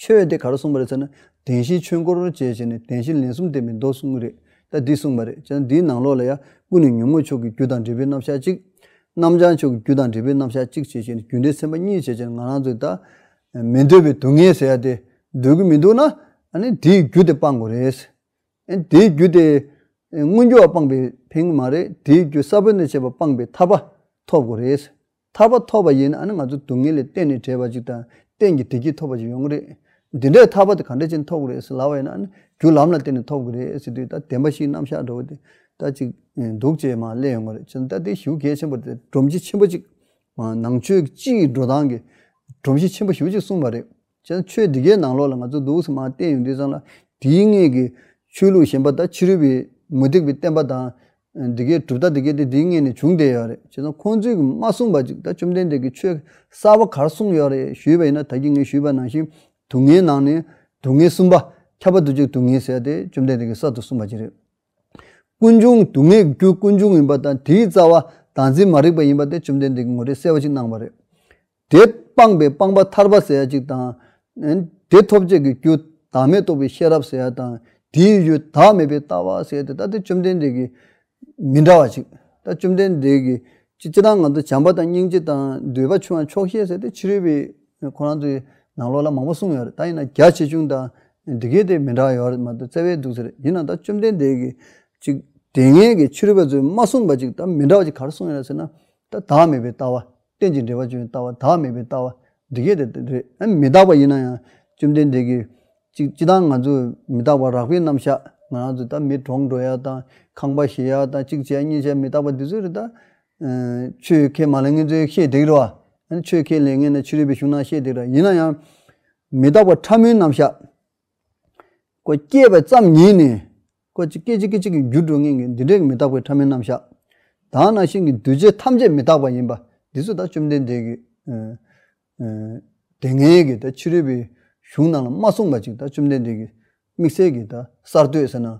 ཆོས་དེ་ག་རེ་གསུངས་པ་རེད་ཟེར་ན་བདེན་བཞིའི་ཆོས་འཁོར་བཅས་བྱས་ནས་བདེན་བཞི་ལན་གསུམ་བསྟན་པའི་མདོ་གསུངས་ཀྱི་རེད། ད་འདི་གསུངས་པ་རེད། བྱས་ན་འདིའི་ནང་ལོགས་ལ་ཡང་ཀུན་ནས་ཉོན་མོངས་ཕྱོགས་ཀྱི་རྒྱུ་དང་འབྲས་བུའི་རྣམ་གཞག་གཅིག་རྣམ་བྱང་ཕྱོགས་ཀྱི་རྒྱུ་དང་འབྲས་བུའི་རྣམ་གཞག་གཅིག་བྱས་བྱས་ནས་རྒྱུ་འབྲས་སེམས་དཔའ་གཉིས་བྱས་བྱས་ནས་ང་རང་ཚོས་ད་མི་འདོད་པའི་སྡུག་བསྔལ་ཟེར་ཡ་དེ་འདོད་ཀྱི་མི་འདུག་ན་ཨ་ནི་དེའི་རྒྱུ་དེ་སྤང་དགོས་རེད། ཨ་ནི་དེའི་རྒྱུ་དེ་མངོན་གྱུར་བ་སྤངས་པས་ཕན་གྱི་མ་རེད། དེའི་རྒྱུ་ས་བོན་ནས་བྱས་པ་སྤངས་པའི་ཐར་པ་ཐོབ་དགོས་རེད། ཐར་པ་ཐོབ་པ་ཡིན་ན་ཨ་ནི་ང་ཚོ་སྡུག་བསྔལ་ལས་གཏན་ནས་བྲལ་བ་ཅིག་དང་གཏན་གྱི་བདེ་སྐྱིད་ཐོབ་པ་ཅིག་ཡོང་གི་རེད། འདི་འདྲའི་ཐར་པ་དེ་ག་འདྲ་ཅིག་ཐོབ་དགོས་རེད་ཟེར་ལབ་པ་ཡིན་ན་ཨ་ནི་རྒྱུ་ལམ་ལ་བརྟེན་ནས་ཐོབ་དགོས་རེད་ཟེར་དུས་ད་བདེན་པ་བཞིའི་རྣམ་གཞག་འདྲ་བོ་དེ་ད་ཅིག་འདུག་ཅེས་མར་སླེབས་ཡོང་གི་རེད། བྱས་ཙང་ད་དེ་ཞེ་པོ་གལ་ཆེན་པོ་རེད། སྒྲོམ་གཞི་ཆེན་པོ་ཅིག་ནང་ཆོས་སྤྱི་ཡི་འགྲོ་སྟངས་ཀྱི་སྒྲོམ་གཞི་ཆེན་པོ་ཞེ་པོ་ཅིག་གསུངས་པ་རེད། བྱས་ཙང་ཆོས་འདི་གའི་ནང་ལོགས་ལ་ང་ཚོ་འདུག་སེ་མར་བལྟས་ཡོང་དུས་ཙང་ལ་དེའི་སྔས་ཀྱི་ཆོས་ལུགས་གཞན་པ་ད་ཕྱི་རོལ་པའི་མུ་སྟེགས་པའི་བསྟན་པ་དང་འདི་གའི་གྲུབ་མཐའ་འདི་གའི་དེ་དེའི་སྔས་ནས་བྱུང་བསྡད་ཡོད་རེད། བྱས་ཙང་ཁོང་ཚོས་ཀྱི་མ་གསུངས་པ་ཅིག་ད་བཅོམ་ལྡན་འདས་ཀྱིས་ཆོས་གསར་པ་ག་རེ་གསུངས་ཡོད་རེད་ཞུས་པ་ཡིན་ན་ད་གིན་ངས་ཞུས་པ་ནང་བཞིན་སྡུག་བསྔལ་ནང་ནས་སྡུག་བསྔལ་གསུམ་པ་ཁྱབ་པ་འདུ་བྱེད་སྡུག་བསྔལ་ཟེར་ཏེ་བཅོམ་ལྡན་འདས་ཀྱིས་གསར་དུ་གསུངས་པ་ཅིག་རེད། ཀུན་འབྱུང་སྡུག་བསྔལ་གྱི་རྒྱུ་ཀུན་འབྱུང་ཡིན་པ་དང་དེའི་རྩ་བ་བདག་འཛིན་མ་རིག་པ་ཡིན་པ་དེ་བཅོམ་ལྡན་འདས་ཀྱིས་ངོ་སྤྲོད་གསལ་བ་ཅིག་གནང་བ་རེད། དེ་སྤངས་པའི་སྤངས་པ་ཐར་པ་ཟེར་ཡ་ཅིག་དང་། དེ་ཐོབ་བྱེད་ཀྱི་རྒྱུ་བདག་མེད་རྟོགས་པའི་ཤེས་རབ་ཟེར་ཡ་དང་དེའི་རྒྱུ་བདག་མེད་པའི་ལྟ་བ་ཟེར་ཡ་དེ་ད་དེ་བཅོམ་ལྡན་འདས་ཀྱིས་མི་འདྲ་བ་ཅིག་ད་བཅོམ་ལྡན་འདས་ཀྱིས་སྤྱི་སྤྱི་དང་ང་ཚོ་བྱམས་པ་དང་སྙིང་རྗེ་དང་འདོད་པ་ཆུང་བ་ཆོག་ཤེས་ཟེར་ཏེ་ཕྱི་རོལ་པའི་ཁོ་རང་ཚོའི་ནང་ལོགས་ལ་མང་པོ་གསུངས་ཡོད་རེད། ད་ཡིན་ན་རྒྱ་ཆེ་ཆུང་དང་འདི་གས་དེ་མི་འདྲ་ཡོད་རེད་མ་གཏོགས་རྩ་བའི་འདུག་ཟེར་ཡིན་ན་ད་བཅོམ་ལྡན་འདས་ཀྱིས་ཅིག་དེ་སྔའི་གི་ཕྱི་རོལ་པ་ཚོས་མ་གསུངས་པ་ཅིག་ད་མི་འདྲ་བ་ཅིག་ག་རེ་གསུངས་ཡོད་རེད་ཟེར་ན། ད་བདག་མེད་པའི་ལྟ་བ། རྟེན་ཅིང་འབྲེལ་བར་འབྱུང་བའི་ལྟ་བ་བདག་མེད་པའི་ལྟ་བ། འདི་གས་དེ་རེད། ཨ་མི་རྟག་པ་ཡིན་ན་ཡང་བཅོམ་ལྡན་འདས་ཀྱིས་ཅིག་སྤྱི་བཏང་ང་ཚོ་མི་རྟག་པ་རགས་པའི་རྣམ་གཞག་ང་རང་ཚོ་ད་མི་གྲོངས་འགྲོ་ཡ་དང་ཁང་པ་ཞིག་ཡ་དང་གཅིག་བྱས་གཉིས་བྱས་མི་རྟག་པ་འདི་ཚོ་རེད་ད། ཨ་ཆོས་ཁས་མ་ལེན་མཁན་ཚོས་ཤེས་བསྡད་ཀྱི་རེད་བ། ཨ་ནི་ཆོས་ཁས་ལེན་མཁན་ནི་ཕྱི་རོལ་པའི་གཞུང་ནང་བཤད་བསྡད་ཀྱི་རེད། ཡིན་ན་ཡང་མི་རྟག་པ་ཕྲ་མོའི་རྣམ་གཞག་ཁོ་སྐྱེས་པ་ཙམ་ཉིད་ནས་ཁོ་ཅིག་སྐད་ཅིག་སྐད་ཅིག་གིས་འགྱུར་འགྲོ་མཁན་གྱི་འདི་འདྲའི་མི་རྟག་པའི་ཕྲ་མོའི་རྣམ་གཞག་དེ་ནང་བཞིན་གྱི་འདུས་བྱས་ཐམས་ཅད་མི་རྟག་པ་ཡིན་པ་འདི་ཚོ་ད་བཅོམ་ལྡན་འདས་ཀྱིས་ཨ་ཨ་དེ་སྔའི་གི་ད་ཕྱི་རོལ་པའི་གཞུང་ནང་ལ་མ་གསུངས་པ་ཅིག་ད་བཅོམ་ལྡན་འདས་ཀྱིས་དམིགས་བསལ་གྱི་ད་གསར་གཏོད་ཟེར་ན་ཨ་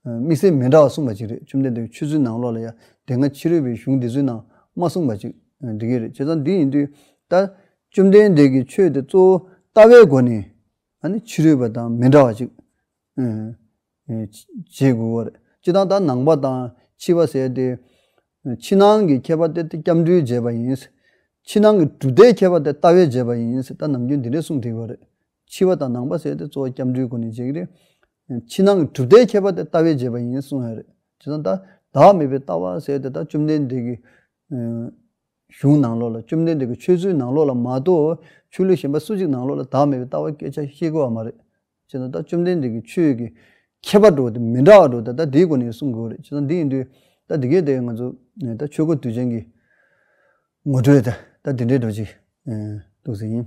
དམིགས་བསལ་མི་འདྲ་བ་གསུངས་པ་ཅིག་རེད། བཅོམ་ལྡན་འདས་ཀྱི་ཆོས་ཚུལ་ནང་ལོགས་ལ་ཡང་དེ་སྔ་ཕྱི་རོལ་པའི་གཞུང་འདི་ཚོའི་ནང་མ་གསུངས་པ་ཅིག་ཨ་འདི་གས་རེད། བྱས་ཙང་འདི་ཡིན་དུས་ ད་བཅོམ་ལྡན་འདས་ཀྱི་ཆོས་དེ་གཙོ་བོ་ལྟ་བའི་སྒོ་ནས་ཨ་ནི་ཕྱི་རོལ་པ་དང་མི་འདྲ་བ་ཅིག་ཨ་ནི་བྱེད་དགོས་པ་རེད། སྤྱིར་བཏང་ད་ནང་པ་དང་ཕྱི་པ་ཟེར་ཏེ། ཕྱི་ནང་གི་ཁྱད་པར་དེ་སྐྱབས་འགྲོས་བྱས་པ་ཡིན། ཕྱི་ནང་གི་གྲུབ་མཐའི་ཁྱད་པར་དེ་ལྟ་བས་བྱས་པ་ཡིན། ད་ནམ་རྒྱུན་འདི་འདྲས་གསུངས་བསྡད་ཡོད་རེད། ཕྱི་པ་དང་ནང་པ་ཟེར་དེ་གཙོ་བོ་སྐྱབས་འགྲོའི་སྒོ་ནས་བྱེད་ཀྱི་རེད། ཕྱི་ནང་གི་གྲུབ་མཐའི་ཁྱད་པར་དེ་ལྟ་བས་བྱས་པ་ཡིན་གསུངས་ཡོད་རེད། བྱས་ཙང་ད་བདག་མེད་པའི་ལྟ་བ་ཟེར་དེ་ད་བཅོམ་ལྡན་འདས་ཀྱི་གཞུང་ནང་ལོགས་ལ། བཅོམ་ལྡན་འདས་ཀྱི་ཆོས་ཚུལ་ནང་ལོགས་ལ་མ་གཏོགས་ཆོས་ལུགས་གཞན་པ་སུ་གཅིག་ནང་ལོགས་ལ་བདག་མེད་པའི་ལྟ་བ་སྐད་ཆ་བཤད་དགོས་པ་མ་རེད། བྱས་ཙང་ད་བཅོམ་ལྡན་འདས་ཀྱི་ཆོས་ཀྱི་ཁྱད་པར་འདྲ་བོ་དེ་མི་འདྲ་བ་འདྲ་བོ་ད་ལྟ་འདིའི་སྒོ་ནས་གསུང་དགོས་རེད། བྱས་ཙང་འདི་ཡིན་དུས་ད་འདི་གའི་དེ་ང་ཚོ་ད་ཆོས་སྐོར་དུས་ཆེན་གྱི་ངོ་སྤྲོད་ད་ད་འདི་འདྲའི་འདྲ་བོ་ཅིག་འདུག་ཟེར་ཡིན།